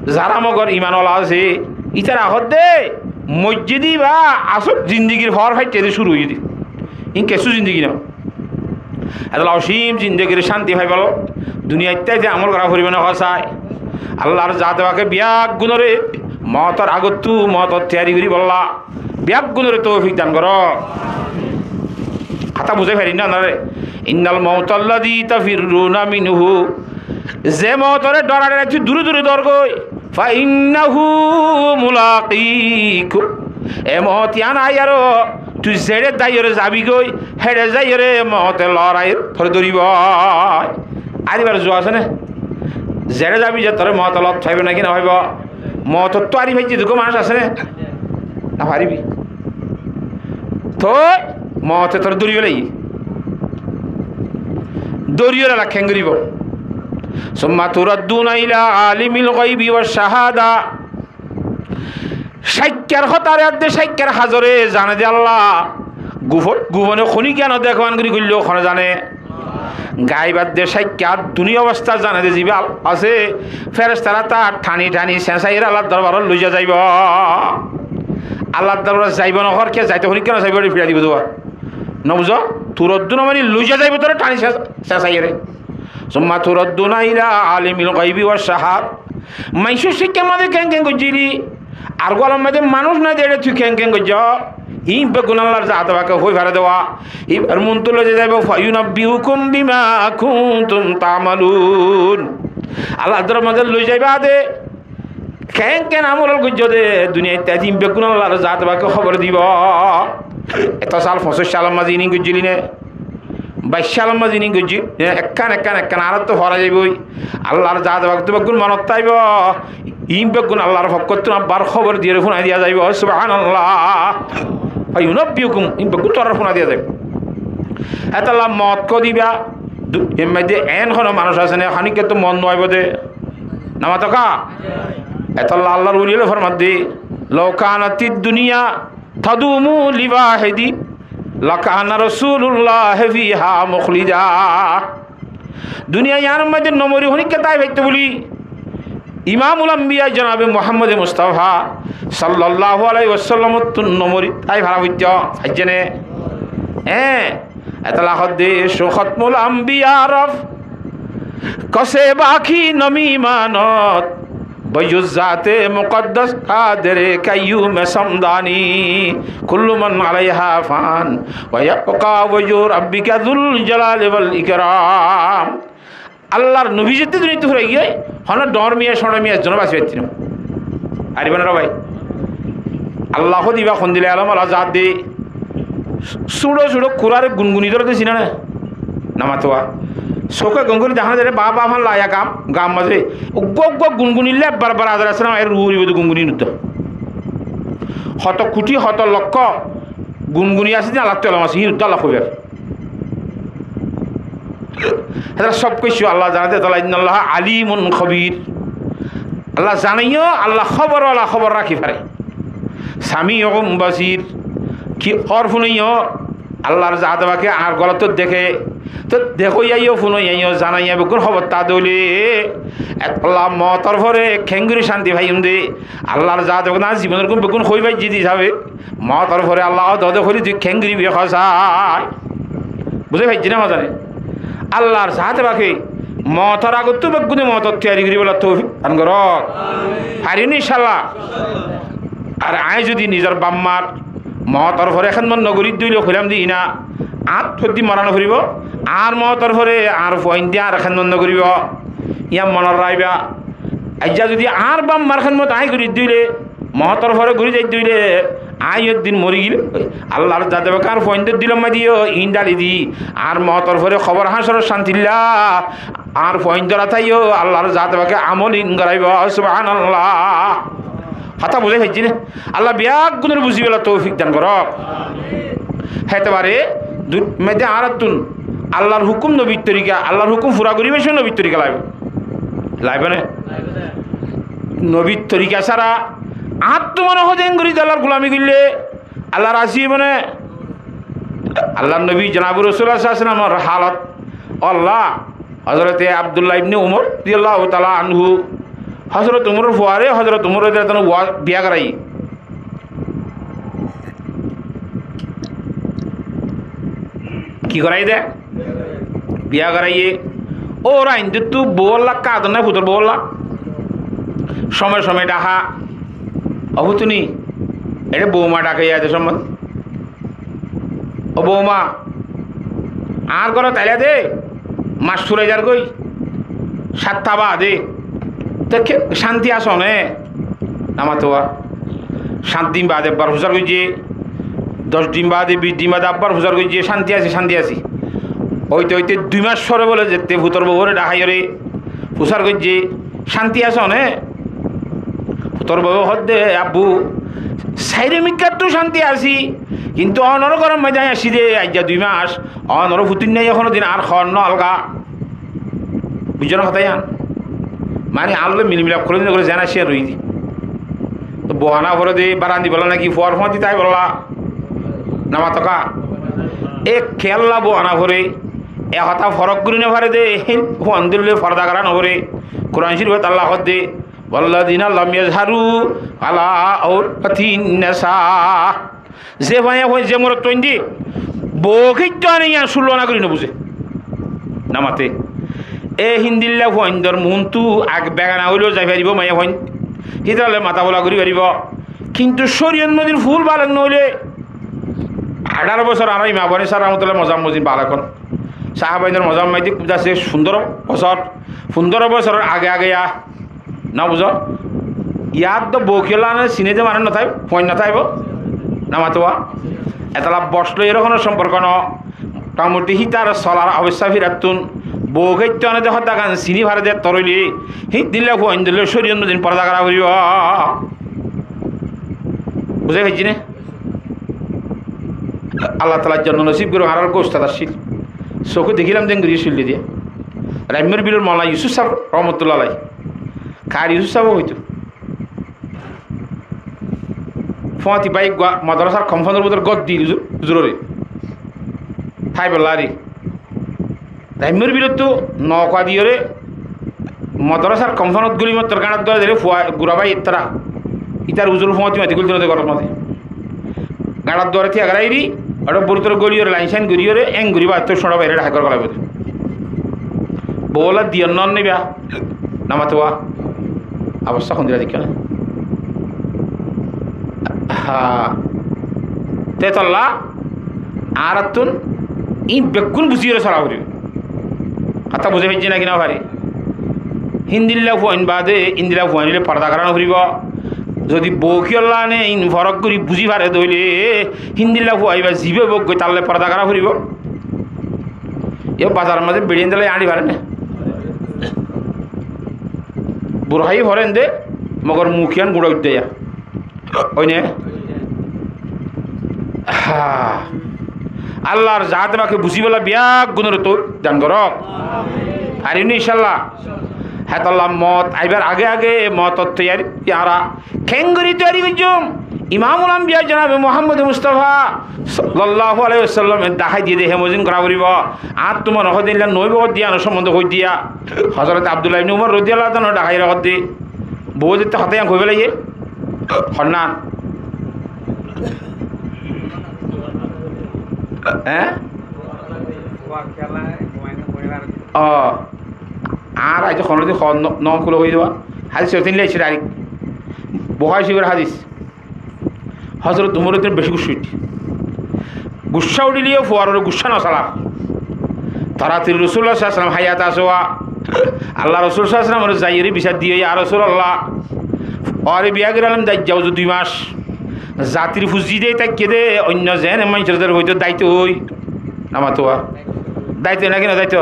Zará mogor iman ola asé, ítara hoó de moijjé de ibá asól zindigir foór faittá de cúru óiye de. Ín kessú zindigi no. Etolla ocím zindigir cánti faibolla, duniyait táite amol gorá foribo né hoó sai? Allar zate pake beggúnoré mootor agottú mootor tiyari goríbolla beggúnoré toufik dan goró. Hotá buzái farir né onoráre? إن الموت الذي تفرون منه. Ze mootoré dhora dhora tui dure dure dhor goi, فإنه ملاقيك. E moot yián aiyóre tui zeçé zaiyóre zabi goi, héçe zaiyóre moote loraiyóre toré dóribo. Ar ibar zu asé né? Zeçé zabi ze toré moote lot faibo náki no faibo? Mootottú ari faijje dukko manúic asé né? No faribi. Toi moote toré dóri félaiye. Dóri félaiye keén goríbo? ثم تردون إلى عالم الغيب والشهادة. Caikkar hotá ar edde caikkar hazore zane de Allah. Gufo-, gufone honi giyán dekó an gorí goillé hone zane? Gaib edde caikkar duniya obostá zane de zibá asé, ferestará tar thani thani señsaiyóre Allar dorbarot loi za zaibo. Allar dorbarot zaibo no hoór kiyá, zaito honi giyán zaibo, firai dibo de. No buzó? تردون mani loi za zaibo toré thani se-, señsaiyóre. ثم تردون إلى عالم الغيب والشهادة. Maincór caikkar maze keén keén goijjíli, ar gólor maze manúic nái de eçé tui keén keén goijjó, ín beggún Allar zate pake hoi fare de. Ibar muúntu loi za zaibo, فينبئكم بما كنتم تعملون. Allar dorbarot loi zaibo de, keén keén amol goijjó de duniyait táite, ín beggún Allar zate pake hóbor dibo. Eto sal, foñsíc salor maze ín goijjíli né? Baic salor maze ín goijjí, e, ekkán, ekkán, ekkán, añárattú fora zaiboi. Allar zate pak beggún monot táibo. Ín beggún Allar fokkottún abbar hóbor diyóre fúnai diya zaibo. Subhanallah. فينبئكم, ín beggún tuáñrare fúnai diya zaibo. Etolla moot hoó de ibá, du-, er maze eén honó manúic asé né, honikkáttu moot no aibo de. No mato ká? Etolla Allar woli ókkole formadde, لو كانت الدنيا تدوم لواحد لكان رسول الله فيها مخلدا. Duniya yiánor maze no mori honikka tái faitto buli Imamul Ambiya jonabe Muhammode Mustafa sallallahu alaihi wasallam ottún no mori tái fara foitto, faijje né? Eé, etolla hoó de, شو ختم الأنبياء رفع Kosé baki namimanot, bajuz zate muqaddas Qadere Qayyum Samdani, kullu man alaiha fan, wa yabqa wajhu rabbika zul jalali wal ikram. Allar nobi zedde duniyat tú furai giyói, hono dhoóñr miya, cóñço miya, ezzon ó basi faitto no. Faribó né re bái? Allah hoó de ibá hondilla elom ola zat de, suço suço kurare gunguni dóre de, sino né? Namatowa. Sóke gom gorí dehá no zar de, baf baf hán laiya gam, gam mazé. Uggúa uggúa gunguni le bar bar azar asé na, er ruh uribo de gunguni nudda. Hoto kuthi, hoto lokko gunguni asé de, Allah tú elom asé, hín nudda Allah hoibar. Hétara sob kessú Allah zane de, tala innallaha alimun khabir. Allah zane yó, Allah hóbor ola, hóbor rakí fare. Sami'un basir. Ki hóbor fúne yó, Allar zate pake añár gola tó deké. Tó dekóiya yó, fúnoiya yó, zanaiya beggún hóbor tá de óile, etolla mootor fore keéngorí cánti faiyum de. Allar zate pake añár zibonor gún beggún hoi faijjí de hísabe. Mootor fore Allah ó dode hoilé tui keéngori biya hosai. Buzí faijjí né mazane? Allar zate pake mootor agottú beggúne mootor toiyari goríbolla toufik dan goró. Farim né incállah? Ar añí zodi nizor baf mar mootor fore hédmot no gorí de óile hoilam de iín, añár foiddi mora no foribó, añár mootor fore añár fuainde añáre hédmot no goríbo. Yían monot raikba. Aijja zodi añár baf mar hédmot añí gorí de óile, mootor fore gorí zai de óile, añí ek din mori gile, Allar zate pake añár fuaindor dilor maze yó iín dháli di, añár mootor fore kobor hácoror cántilla añár fuaindor áta yó Allar zate pake amol iín goráibo. Subhanallah. Hotá buzí faijjí né? Allah beggúnore buzíbolla toufik dan goró. Hétebare du-, maze añárattún Allar hukum, nobir torika, Allar hukum fura goríbar cómot nobir torika laibo. Laibo né? Nobir torika sára añáttu mone hoó de engorí de Allar gulami goille Allah razi óibo né? Allar nobi jonabe Rosulullah sallallahu alaihi wasallamor halot, Allah, Hozrote Abdullah ibne Umar radiyallahu taala anhu, Hozrot Umaror fuare Hozrot Umar radiyallahu taala anhu biya goráiye. Ki goráiye de? Biya goráiye. Óra indottu bouwolla kadon nai, futor bouwolla. Somoi somoi dhaka. Ó futuni, eçé bouma dhake yá de somoi. Ó bouma, añár górot ailá de, mac furai zargói, sátta baade, te ke-, cánti asó né? Namatowa. Sát din baade ebbar fusár goijjé, doc din baade, bic din baade ebbar fusár goijjé, cánti así, cánti así. Óite óite dui mac fore bóle zette futor bouwore dhaháiyore fusár goijjé, cánti asó né? Futor bouwe hoódde, "Abbu, sairó mikkáttú cánti así, kintu onor góror maze aññí aiccí de aijja dui mac, onor futuinna yó honodin añár hoor no alga." Buijjó né hotá yián? Mani añár loi mil milap gorí de, gorí zeén así ar roiyí de. Tó bou ana fore de, barandi bolla naki fuar fuañti tái bolla. Namatoka. E kiyólla bou ana fore, e hotá forók gorí no fare de, hín fuaindór loi forda gorá no fore. Kuran Córifot Allah hoódde, "Wallazina lam yazharu ala auratin nisa." Ze maiyafuain, ze morotfuainde bou kettó ane yían cúllo ana gorí no buzé. Namate. E híndilla fuaindor muúntu ag begana óileyo zai faribó maiyafuain. Hítaralloi mata bola gorí faribó. Kintu córiyot mozin ful balek no óile, añçáro bosór añárar Imam Abu Hanifá rahmatullah mozab mozin balek hon. Sahabainor mozab maze de kúm zasé fundóro bosór, fundóro bosóror age age yá. No buzó? Yar to bou kiyólla ane siné de manúic no táibo, fuain no táibo. Namatowa. Etolla boc loi eró honó somporko no. Motamoti hítar solar obostá firattún bou kettó ane de hoddagán siní fare de ettór óile, híndilla fuaindór loi córiyot mozin forda gorá foribó. Buzái faijjí né? Allah taala jonnot nosib gorók, añárar uggwá ustad accíl. Sóke dekílam de engorí accíl de diya. Raimmor Bilor Moulana Yusuf sáb rahmatullah alaih. Kari Yusuf sáb hoitó. Fuañti bái uggwá modorasar komfónor bútore gór dil huzur-, huzurore. Táibolla re. Raimmor Bilottú nokuwa diyóre modorasar komfónot góli mottor gáñçat duare dile fua gura bái ettara. Ítar huzur fuañti mati gúlto no de górot mati. Gáñçat duare tíya goráiri, óre bútore góliyóre lain sain goríyore, en gorí bá ettó cóñço baire dhahá górot gólaibo de. Óla diyar non niba. Namatuwa. Abostá hondilla dekká na. Ha. Te tolla añárattún in beggún buziyóre sola foribo. Hotá buzí faijjé naki no fari? Hindilla fuain bade, indilla fuain óile porda gora no foribo. Zodi bou kiyólla ane in forók gori buzí fare de óile, hindilla fua iba zibe bou goi talle porda gora foribo. Yó bazaror mazé beçi endilla añçi fare né? Burhai fore ende, mogor muk iyan guñça uddé ya. Ói né? Ha. Allar zate pake buzíbolla beggúnore toufik dan goró. Farim né incállah? Hétolla moot aibar age age mootor toiyari añára kengori toiyari goijjum? Imamul Ambiya jonabe Muhammad Mustafa sallallahu alaihi wasallam e dahái diyé de hé mozin gora foribo. Añáttu mone hoó de illa noóibo hoó de, yián or sombonde hoó de. Hozorot Abdullah ibne Umar rodiyallahu taala anhu dahái hoó de. Bou zette hotá yián hoi félaiye. Honnán. Eé? Ó. Añára aijja honodin hon no, no kulo hoi diba. Hadis sorifottún loi aiccí direct. Buhári Córifor hadis. Hozorot Umor uddin beci guccá uiththé. Guccá uthíleyó fuar uore guccá no salar. Toratori Rosulullah sallallahu alaihi wasallam hayat asé wa. Allar Rosul sallallahu alaihi wasallam ore zaiyóre bisar diyé, "Ya Rosulallah, fuare biya goráilam de aijja uzu dui mac. Zatir fuzzi de táikke de, oinno zeén maincór zar hoito daito ói." Namatuwa. Daito naki no daito?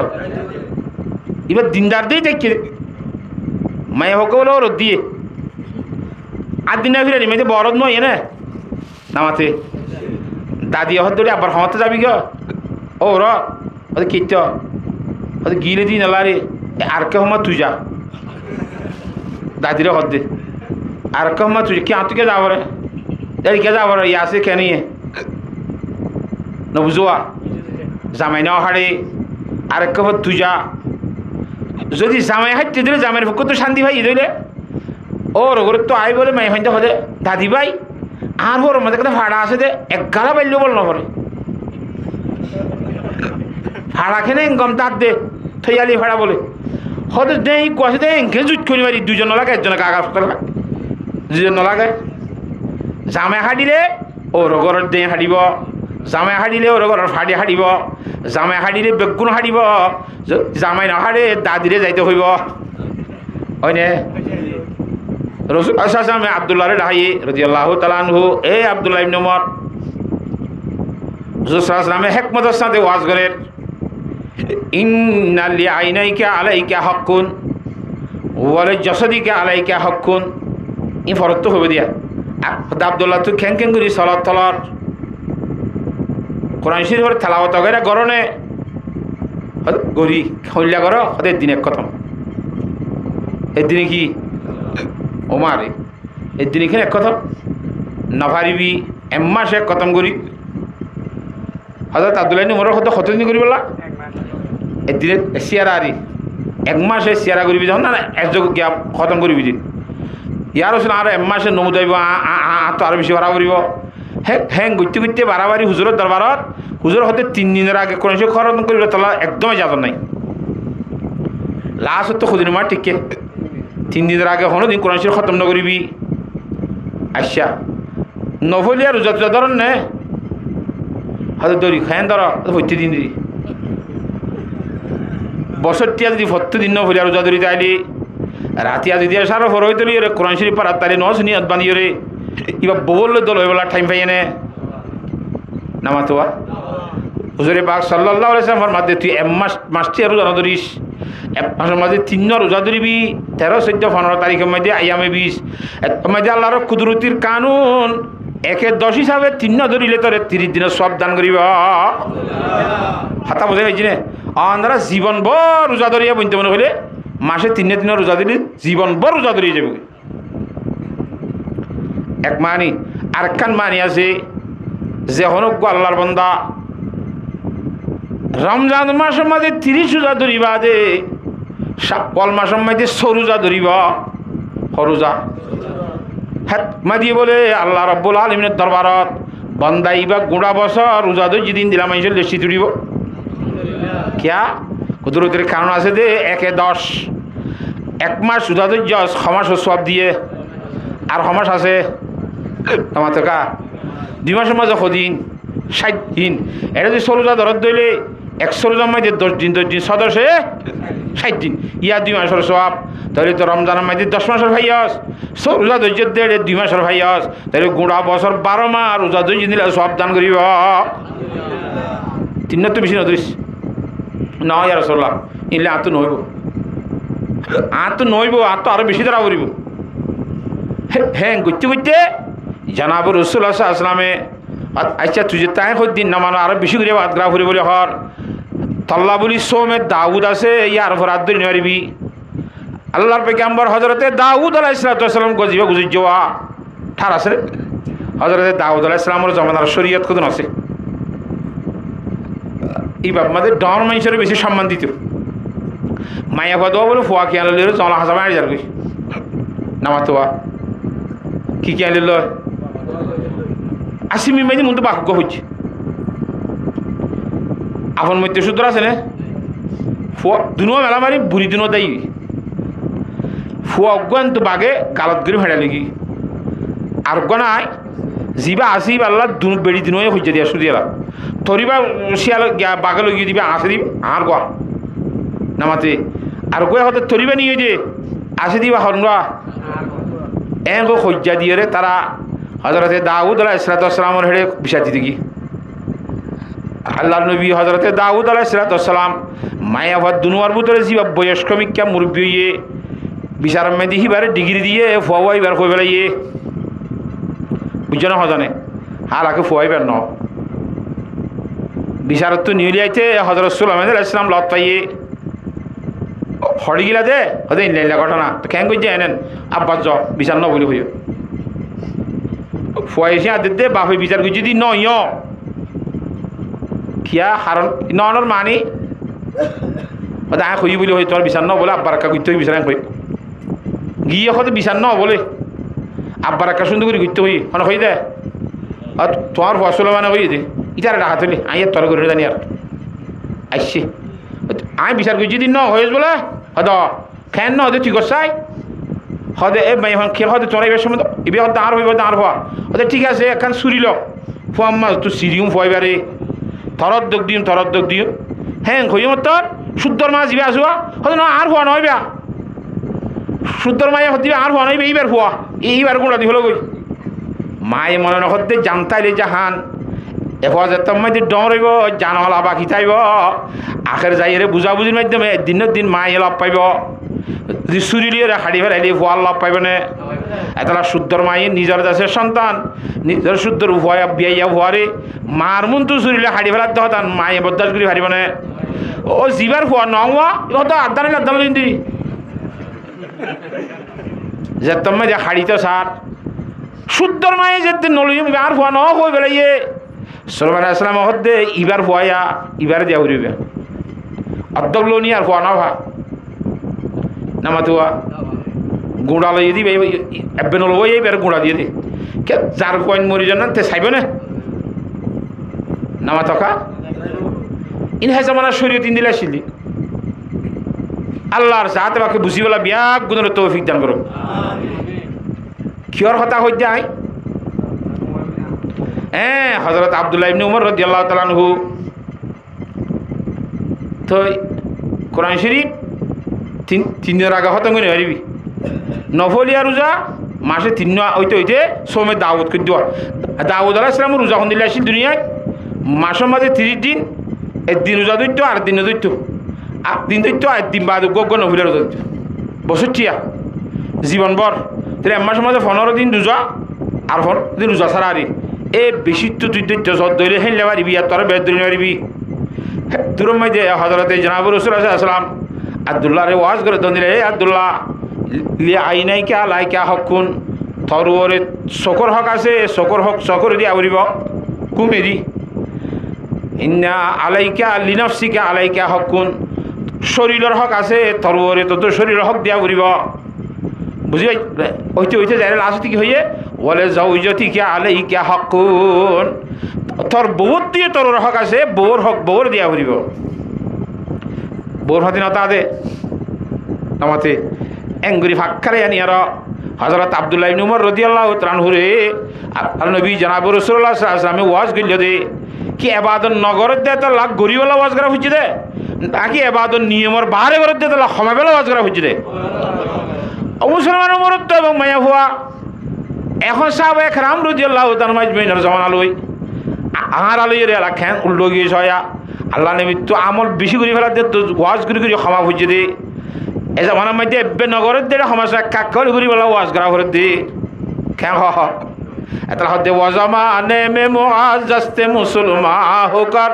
Iba dindar de táikke de. Maiya fua bóle ór diyé. Ar din no firar, iba de borot no óiye né. Namate. Dadi hoó de, "Abbar hoóñtte zabi gó?" "Ó, ro." Hoó de, "Kittó?" Hoó de, "Gile din alare." "E, arekka fua tui za." Dadire hoó de, "Arekka fua tui za." "Ki, añáttu ki za fore?" "Eri ki za fore, yá asé kene iye." No buzó? Zamai no háçe, arekka fua tui za. Zodi zamai háitte dile zamair fokkóttu cánti faiye dile, ór górottú aái bóle maiyafuainde hoó de, "Dadi bái, añár fuaror mazé ekkán faça asé de, ek gala baille bol no fore." Faça kene engom tar de, toiyali faça bóle. Hoó de, "De, ikkú asé de, enke zuit kori mari, duizon no lage, ekzone gaga asfátal lage." Duizon no lage. Zamai háçile, ór góror de háçibo. Zamai háçile, ór góror faça háçibo. Zamai háçile, beggún háçibo. Zamai no háçe, dadire zaite hoibo. Ói né? Rosul sallallahu alaihi wasallam e Abdullahre daháiye, rodiyallahu taala anhu, "E Abdullah ibne Umar." Rosul sallallahu alaihi wasallam e hékmotor sáte waz gorer, "Inna li ainaika alaika hakkun, wa li jasadika alaika hakkun." Iín forottú hoibo diya. Ab-, Abdullah, tui keng keng gori solor tolor. Kuran Córifor telawot wagaira goró né? Hoó de, "Gorí." "Hoilla goró?" Hoó de, "Eddin ek hótom." "Eddine ki?" "Ó mare, eddine kene ek hótom?" "No faribi, ek mace ek hótom gorí." Hozorot Abdullah ibne Umar hoó de, "Hoto din gorí bolla?" "Eddine siyara ari, ek mace siyara goríbi de." "Hon na, na, ek zok giya hótom goríbi de." "Ya Rosul, añára ek mace no mudaibo, a-, a-, a-, añáttu aró beci fora foribo." Hé, héng goitte goitte barabari huzuror dorbarot, huzure hoó de, "Tin dinor age Kuran Córif hótom goríballa tolla ekdom ijazot nai." Last ottú huzure mare thíkke, "Tin dinor age honodin Kuran Córif hótom no goríbi." "Accá, no foriya ruza tuza dóron né?" Hoó de, "Dóri." "Keén dóro?" Hoó de, "Foittí din dóri." Bosóttiya zodi fottí din no foriya ruza dóri táile, ratiya zodi ecár for ói dóri ore Kuran Córif farat táile no cúni ot bandi ore, iba bou loi dol óibolla thaim faiye né? Namatuwa. Huzure pak sallallahu alaihi wasallam formade, "Tui ek mac, mac tiya ruza no dóris. Ek macor mazé tinnúa ruza dóribi, teró, soiddo, fonero tarikor mazé aiyame bic." Ek mazé Allar kudurotir kanun, eke doc hísabe tinnúa dórile tore tiris dinor suab dan goribo. Hotá buzí faijjó né? Onora zibon bór ruza dóriya bointe mone hoile, mace tinnúa tinnúa ruza dórile zibon bór ruza dóri zaibo. Ek mani, arekkán mani asé, ze honó uggwá Allar bonda Romzan macor mazé tiríc ruza dóri bade, Cawwal macor mazé só ruza dóribo. Hó ruza? Hét madi bóle Allah Rabbul Alaminor dorbarot bonda iba gura bosór ruza dóijje din dila maincór lecci tulibo. Kiya? Kudurotir kanon asé de, eke doc. Ek mac ruza dóijjos, ho macor suwab diye. Ar ho mac asé, no mato ká? Dui macor maze hodin? Cáit din. Ere zodi só ruza dóros dóile, ek só ruzar maze doc din, doc din, só doce cáit din. Yá dui macor suwab. Tóile to Romzanor maze doc macor faiyos, só ruza dóijjos de, ere dui macor faiyos. Tóile gura bosór baro mac ruza dóijjos de suwab dan goribo. Tinnottu beci no dóris. No, ya Rasulullah, inle añáttu no óibo. Añáttu no óibo, añáttu aró beci dóra foribo. Hé, hé, goitte goitte janabe Rosulullah sallallahu alaihi wasallame, "A-, accá, tui ze tai hoddin no mano, aró beci gori ibadot gora foribo buli hoór. Tolla buli some Dawud asé, yar fore át dóri no faribi." Allar pegambor Hozorote Dawud alaihissalatu wassalam gua ziba guzori zowa thar asé ne? Hozorote Dawud alaihissalamor zomanar córiyot hodún asé. Ibá maze dhoóñr maincóre beci somman dito. Maiyafua dua bóle fua kiyá loiloi, zongol hañsa báñçi zargoi. No mato ká? Ki kiyá loiloi? Asé mi maze muntu bak uggúa foijje. Afon moitte cúddor asé né? Fua dunúa mela mari, buri dunúa dái. Fua uggúantu bage galot gorí feñçai loi giyé. Ar uggúa nái, ziba asé íballa dun-, beçi dunúa hoijja diya cúdi ela. Tor íba cíyal giya bage loi giyé de íba asé de íba añár gua. No mato. Ar uggúa hoó de tor íba niyoi de, asé de íba hon gua. Eén hoijja diyóre tará Hozorote Dawud alaihissalatu wassalamor héçe bicar dito giyé. Allar nobi Hozorote Dawud alaihissalatu wassalam maiyafuar dunúar bútore ziba boyoc komikká murubbi óiye, bicaror maze híbare digiri diye, fua uwá íbar hoi félaiye. Buijjó né hozone? Hálake fua íbar no. Bicarottú niyóli aite Hozorot Sulaiman alaihissalam lot faiye. Hoçé gila de, hoó de inla inla góthona. Toi keén goijjé enen? Abba zo, bicar no buli hoiyó. Fuaye cíañ dedde, bafe bicar goijjé de no óiyo. Kiyá haron no onor mani? Hoó de añí hoiyí buli hoiyó, tuáñr bicar no bóle, abbar ekká goittó hoiyé bicar añí hoiyí. Giyé hoó de bicar no bóle, abbar ekká cúndor gorí goittó hoiyé. Hone hoiyé de? Hoó tuáñr fua Sulaimane hoiyé de. Ítare dhaka toile, añí yar tuáñre gorí no zani ar. Aiccé. Añí bicar goijjí de no hoiyós bóle? Hoó de, keén no hoó de, tui gossái? Hoó de, e maiyafua kiyé hoó de, tuáñra ibar sommondé, iba hoó de añár fua, iba hoó de añár fua. Hoó de, thík asé, ekkán suri lo. Fuar mazottú siriyum fua ibare. Toror dók diyum, toror dók diyum. Héen hoiyum ottór, cúddor ma ziba asé uwá. Hoó de, no, añár fua no iba. Cúddor maye hoó de iba añár fua no, iba ibar fua. I-, ibar gúñça di félagói. Maye mone mone hoó de, zan táile zahan. E fua zettót maze dhoóñr óibo, zan ola baki táibo. Akér zaiyóre buzabuzir maiddome eddin no eddin maye lof faibo. Zodi suri loiyóre haçi félaile fua lof faibo né? Etolla cúddor maye nizor decór sontan, nizor cúddor fua, biyaiya fuare mar muúntu suri loi haçi félar de hotán maye boddac gorí faribo né? Ó zibar fua no uwá, ibá hoó de addán óile addán loi zindi. Zettót maze haçito sar. Cúddor maye zedde no loiyum, iba añár fua no hoi félaiye. Sulaiman alaihissalame hoó de, ibar fua ya, ibare diya foribo. Oddók loi niyar fua no fa. No mato ká? Gúñça loiyé de iba, iba, iba, ebbe no loiyé, ibare gúñça diyé de. Ke zar fuain mori zon te saibo né? No mato ká? Ín hé zomanar córiyot índilla accíl de. Allar zate pake buzíbolla beggúnore toufik dan gorouk. Kiyór hotá hoiddé añí? Eé, Hozorot Abdullah ibne Umar rodiyallahu taala anhu. Toi Kuran Córif tin, tin dinor age hótom gorí no faribi. Nofoliya ruza, mace tin óite óite, some Dawud hoiddé. Dawud alaihissalamor ruza hondilla accíl duniyait? Macor maze tiríc din, ek din ruza dóitto, ar ek din no dóitto. Ar din dóitto, ar din baade uggúa uggúa nofila ruza dóitto. Bosóttiya, zibon bór. Tóile ek macor maze fondoro din ruza, ar fondoro din ruza sára ar. E beci ttu tui dóitto sóddo óile héinla faribi, ar tuáñra beci dóri no faribi. Duror maze Hozorote Jonabe Rosul sallallahu alaihi wasallam Abdullare waz gore de, "E Abdullah, li ainaika alaika hakkun, tor uore sokor hók asé, sokor hók sokore diya foribo, gúmedi." Inna alaika, linafsika alaika hakkun. Córilor hók asé, tor uore tottú córilor hók diya foribo. Buzí faijjó? Óite óite zaiyóre lastót ki hoiyé? Wali zaujatika alaika hakkun. Tor bouwottu tor uore hók asé, bouwor hók bouwore diya foribo. Bóur fati no táke de. Nomate. Engori fakkare ani aró Hozorot Abdullah ibn Umar rodiyallahu taala anhure Allar nobi jonabe Rosulullah sallallahu alaihi wasallame waz goijjé de, ki ebadot no gorer de tolla goríbolla waz gora foijjé de, naki ebadot niyomor baáre gorer de tolla homaibólla waz gora foijjé de? Ó musolman morottab ebong maiyafua, ehón sahabaye keram rodiyallahu taala anhum ajmainor zomana loi, a-, añára loi ere ela keén ulda ói giyé sóiya. Allar nobittú amol beci gorí felar de to waz gorí gorí homa foijjé de. E zomanar maze ebbe no gorer de homa só ekka ekka gorí goríbolla waz gora forer de. Keén hoó? Etolla hoó de, "وزمان معاذ دست مسلمان ہو کر،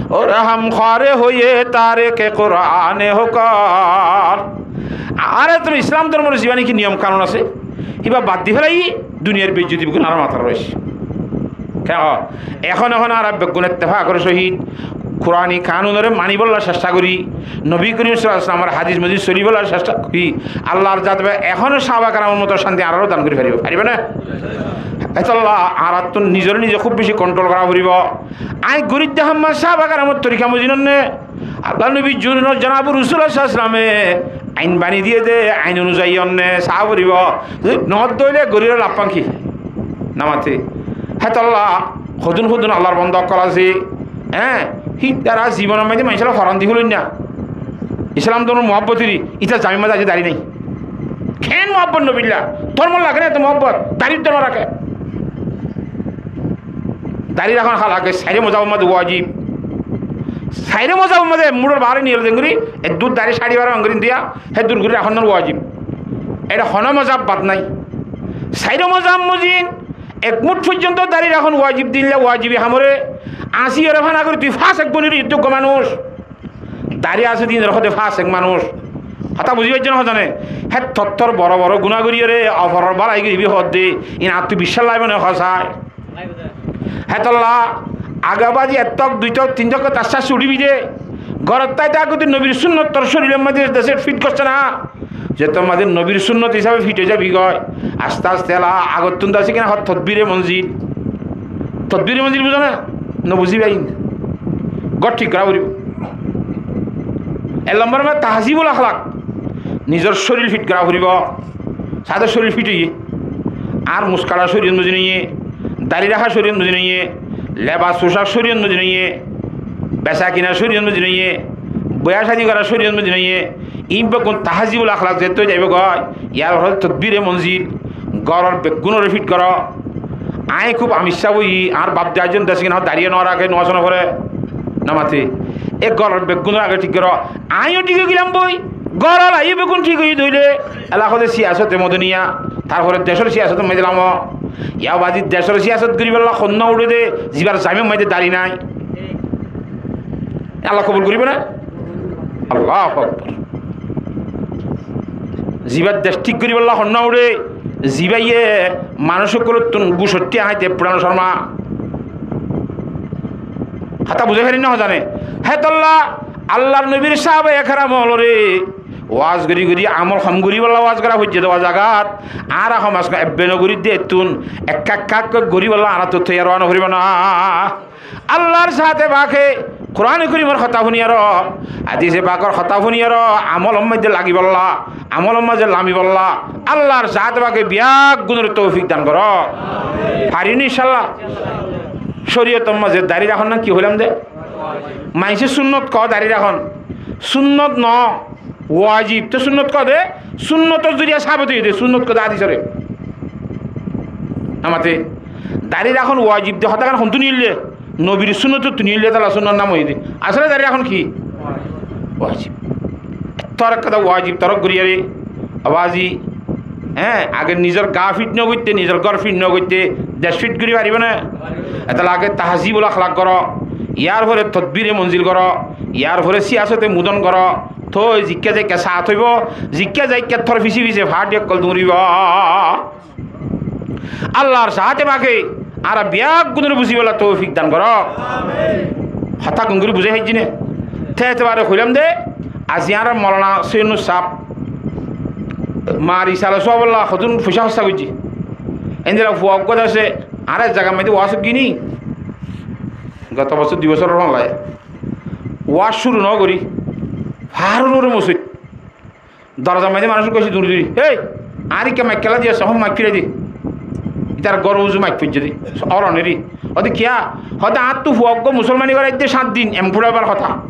اور ہم خوار ہوئے تارک قرآن ہو کر۔" Ar ettór Islam dormor zibá niki niyom kanun asé, híba bad di félai duniyar beizzoti beggún añárar matát roiccé. Keén hoó? Ehón ehón añára beggún ettefak gorí sóhit Kurani kanunore manibolla cesta gorí, Nobi Korim sallallahu alaihi wasallamor hadis mozin solibolla cesta gorí, Allar zate ehón sahaba keramor moto cánti añáraró dan gorí faribó, faribó né? Etolla añárattún nizore nize kúb beci kontrol gora foribó. Añí gorí de ham sahaba keramor torika mozin onne, Allar nobi junor jonabe Rosulullah sallallahu alaihi wasallame ain bani diye de, ain onuzayi onne saá foribó. Zodi no de óile goríre laf fán ki? Nomate. Hétolla hodún hodún Allar bonda ókkol asé, hé, hítara zibonor maze maincólla foran di félainá. Islam dormor muhábbot eri, ítar zamir maze aijjó dari nai. Keén muhábbot nobilla? Dormo lage na eto muhábbot, dari to no raké. Dari rakón hála ke sairó mozhabor maze wajib. Sairó mozhabor maze muçor baáre niyol dengori, eddur dari cári bar bangori diya, heddur gori rakón wajib. Ere hono mozhab bad nai. Sairó mozhab mozin ek muth foijjonto dari rakón wajib dilla wajibi hamore, así ore fana gori tui fasek boniri iddú manúic. Dari asé din ore hoó de fasek manúic. Hotá buzí faijjó né hozane? Hé tottór boro boro guná gorí ore oforor bálai gorí bi hoó de, in attú biccác laibo né hosai? Hétolla age bazi ek tok, dui tok, tin tok, tar sá suçi bide. Gorot táite agottú nobir sunnot tor córilor maze dese fit gossé na. Zeto maze nobir sunnot hísabe fit ói zabi goi. Aste aste ela agottún dase kina hoó todbire monzil. Todbire monzil buzó na? No buzí bái. Gór thík gora foribó. Ek lombor maze tahzibul akhlak. Nizor córir fit gora foribó. Sáde córir fit óiye. Ar muskara córiyot mozin óiye, dari raká córiyot mozin óiye, lebas focak córiyot mozin óiye, besa kina córiyot mozin óiye, boya cádi gora córiyot mozin óiye, in beggún tahzibul akhlak zettót zaibo goi, yar fore todbire monzil, góror beggúnore fit goró. Añí kúb amicca boi, añár baf de aijjó dase kina dari no raké, nomaz no fore, no mate. E góror beggúnore age thík goró. Añíyo thík ói gilam boi, góror aiyó beggún thík ói dóile, ela hoó de siyasote modoniya, tarfore decór siyasote modoniya. Yá bazi decór siyasot goríbolla hon no uçé de, zibar zamir maze dari nai. Allah kobul goríbo na? Allahu Akbar. Zibar dec thík goríbolla hon no uçé, zibaye manúic ókkolóttun gucor thiañ háite fuçano corma. Hotá buzí farir né hozane? Hétolla Allar nobir sahabaye keram ókkolore waz gorí gorí amol hom goríbolla waz gora foijjé de, waz agat añára hom asé ebbe no gorí de ettún ekka ekka goríbolla añárattú toiyar ówa no foribó na. Allar zate pake Kurane Korimor hotá fúni aró, hadise pakor hotá fúni aró, amolor maze lagibolla, amolor maze lamibolla, Allar zate pake beggúnore toufik dan goró. Fari ni incállah? Córiyotor maze dari rakón na ki hoilam de? Maincé sunnot hoó dari rakón, sunnot no, wajib. Te sunnot hoó de, sunnotor zoriya sabit óiye de, sunnot hoó de hadisore. Amate dari rakón wajib de hotá kán hontú nilde? Nobir sunnotottú nilde, tala sunnot nam óiye de. Asóle dari rakón ki? Wajib. Torok hoó de wajib torok gorí ore, abazi, hé, age nizor gaa fit no goitte, nizor gór fit no goitte, dec fit gorí faribó na? Etolla age tahzibul akhlak goró, yar fore todbire monzil goró, yar fore siyasote mudon goró, toi zikká zaikká saát óibo, zikká zaikká tor fise fise fathi ókkol duñribo. Allar zate pake añára beggúnore buzíbolla toufik dan goró. Hotá gom gorí buzái faijjí né? Te etebare hoilam de, azi añárar Molana Soinnur sáb, mar isale suwábolla hodún foicá hóssa goijjé. Endilla fua uggúa de asé, añára ek zagar maze waz giyí ni, goto bosór, dui bosór hon lage. Waz cúru no gorí, Fáror uore mosóit. Dorozar maze manúic goijjé duri duri. "Héi, añáre ekká maik kiyólla diyós, ehón maik firai de." Ítar gór uzu maik foijjé de. Óra neri. Óde kiyá? Hóde añáttu fua uggúa musolmani goráidde sát din, em fúçaibar hotá.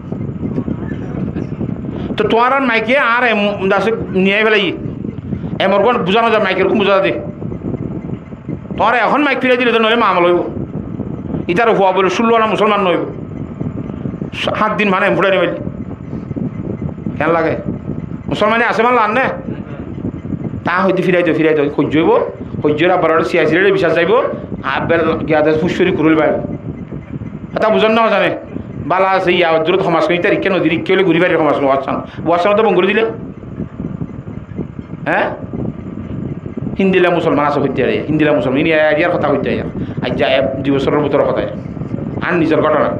Toi tuáñrar maike añáre em dase niyai félaiye. Emor gúa buzá no za, maikor gúa buzá za de. Tuáñra ehón maik firai dile to noóile mamela óibo. Ítar fua bole cúllo ana musolman no óibo. Sát din mane em fúçai no faille. Keén lage? Musolmani asé mane lage né? Taa hoidde firai do, firai do. Hoijjé óibo, hoijjé óile abbar ore siyasiré bicár zaibo, abbar giyá de fuccóri kurul bái. Hotá buzón né, hozane? Bála asé, yá, durot homaz kon, ítar ikká no dir, ikká óile guri farir homaz kon, WhatsApp. WhatsApp to bon gorí dile. Hé? Hindila musolman asé hoitté fare, hindila musolman, ini aidiyar hotá hoitté fare. Aijja ek dui bosóror bútore hotá. Añár nizor gótona.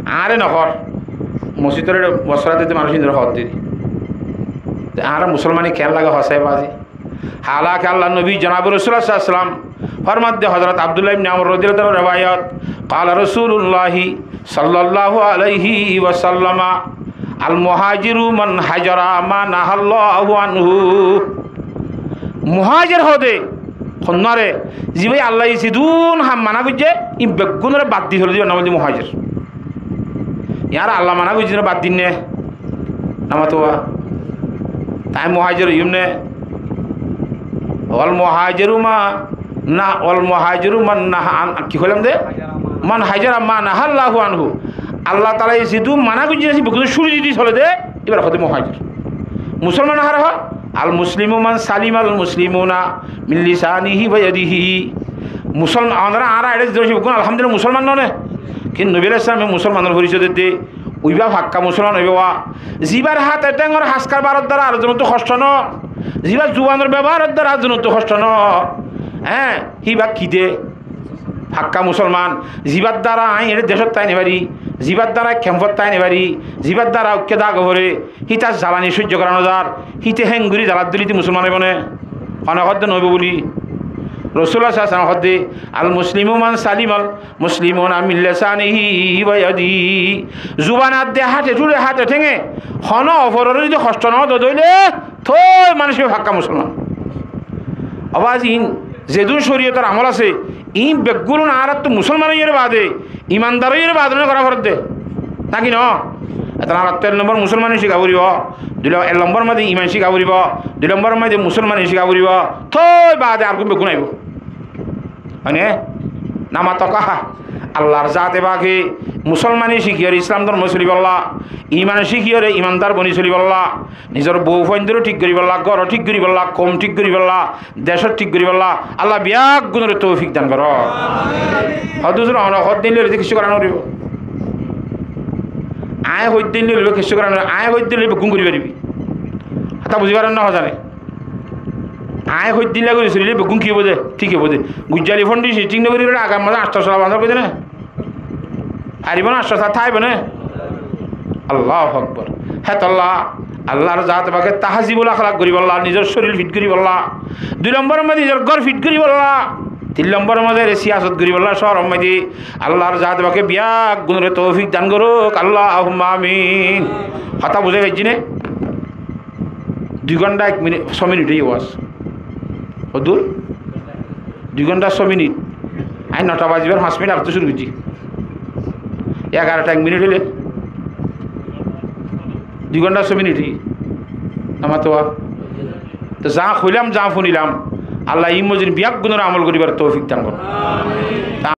Añáre no hoór, mosjidor ere bosóra dite manúic hindure hoór diri. Te añára musolmani keén lage hosé bazi? Halake Allar nobi jonabe Rosulullah sallallahu alaihi wasallam formadde, Hozrot Abdullah ibne Amr rodiyallahu anhu rewayot, qala Rasulullahi sallallahu alaihi wasallama, "Al muhajiru man hajara ma nahallahu anhu." Muhajir hóde honnúare, zibáye Allaye zedún ham mana goijjé, ín beggúnore bad di soli dibar nam óilde muhajir. Yáre Allah mana goijjé, bad dinné. Namatowa. Te añí muhajir óiyum né? Wal muhajiru ma na, wal muhajiru man naha an, ki hoilam de? Man hajara ma nahallahu anhu. Allah taalaye zedún mana goijjé, beggún cúri di di sole de, íbare hóde muhajir. Musolman hára hoó? Al muslimu man salimal muslimuna min lisanihi wa yadihi. Musolman, añára, añára ere zedún así beggún alhamdulillah musolman noó né? Kintu nobi alaihissalame musolmanor foricoy de, uibá fakka musolman uibá. Zibar háte théngor haskar baror dara ar zonottu hosto no. Zibar zubanor beboharor dara ar zonottu hosto no. Hé, híba ki de? Fakka musolman. Zibar dara añí ere decót tái no fari, zibar dara kempót tái no fari, zibar dara uikká daga fore, hítar zalani sóijjo gora no zar, híte héngori zalat dile híte musolman óibo né? Hone hoódde no óibo buli. Rosulullah sallallahu alaihi wasallam hoódde, "Al muslimu man salimal muslimuna min lisanihi wa yadihi." Zuban adde, háte ṭure, háte thénge, hono oforore zodi hosto no de óile, toi manúic íba fakka musolman. Abar ín zedún coriyotor amol asé, ín beggún añárattu musolman óiyore bade, imandar óiyore bade gora foredde. Náki no? Ettót añárattu ek lombor musolmani cíka foribo, dui lo-, ek lombor maze iman cíka foribo, dui lombor maze musolmani cíka foribo, toi bade ar beggún aibo. Mane, namatoka, Allar zate pake musolmani cíkiyore Islam dórmo solibolla, iman cíkiyore imandar boni solibolla, nizor bou fuaindóre thík goríbolla, gór thík goríbolla, koum thík goríbolla, decót thík goríbolla Allah beggúnore toufik dan goró. Hotá buzón né? Añí hoiddé loi kessú gorá no foribo. Añí hoiddé loi kessú gorá no foribo. Añí hoiddé loi beggún gorí faribi. Hotá buzí faron né hozane? Añí hoiddé loi gorí sorile beggún ki óibo de? Thík óibo de. Gujjali foundation thík no gorí agar maze añctó sala bandor gorí de né? Faribo né, añctó sala táibo né? Allahu Akbar. Hétolla Allar zate pake tahzibul akhlak goríbolla, nizor córir fit goríbolla, dui lombor maze nizor gór fit goríbolla, tin lombor maze ere siyasot goríbolla, cóor maze Allar zate pake beggúnore toufik dan gorouk, Allahumma amin. Hotá buzí faijjí né? Dui gonthá ek minit, só minit óiye waz. Hoddur? Dui gonthá só minit. Añí notá bazibar fañs minit age cúru goijjí. Egarotá ek minit óile dui gonthá só minit óiye. Namatowa. Te za hoilam, za funilam, Allah ín mozin beggúnore amol goríbar toufik dan gorouk.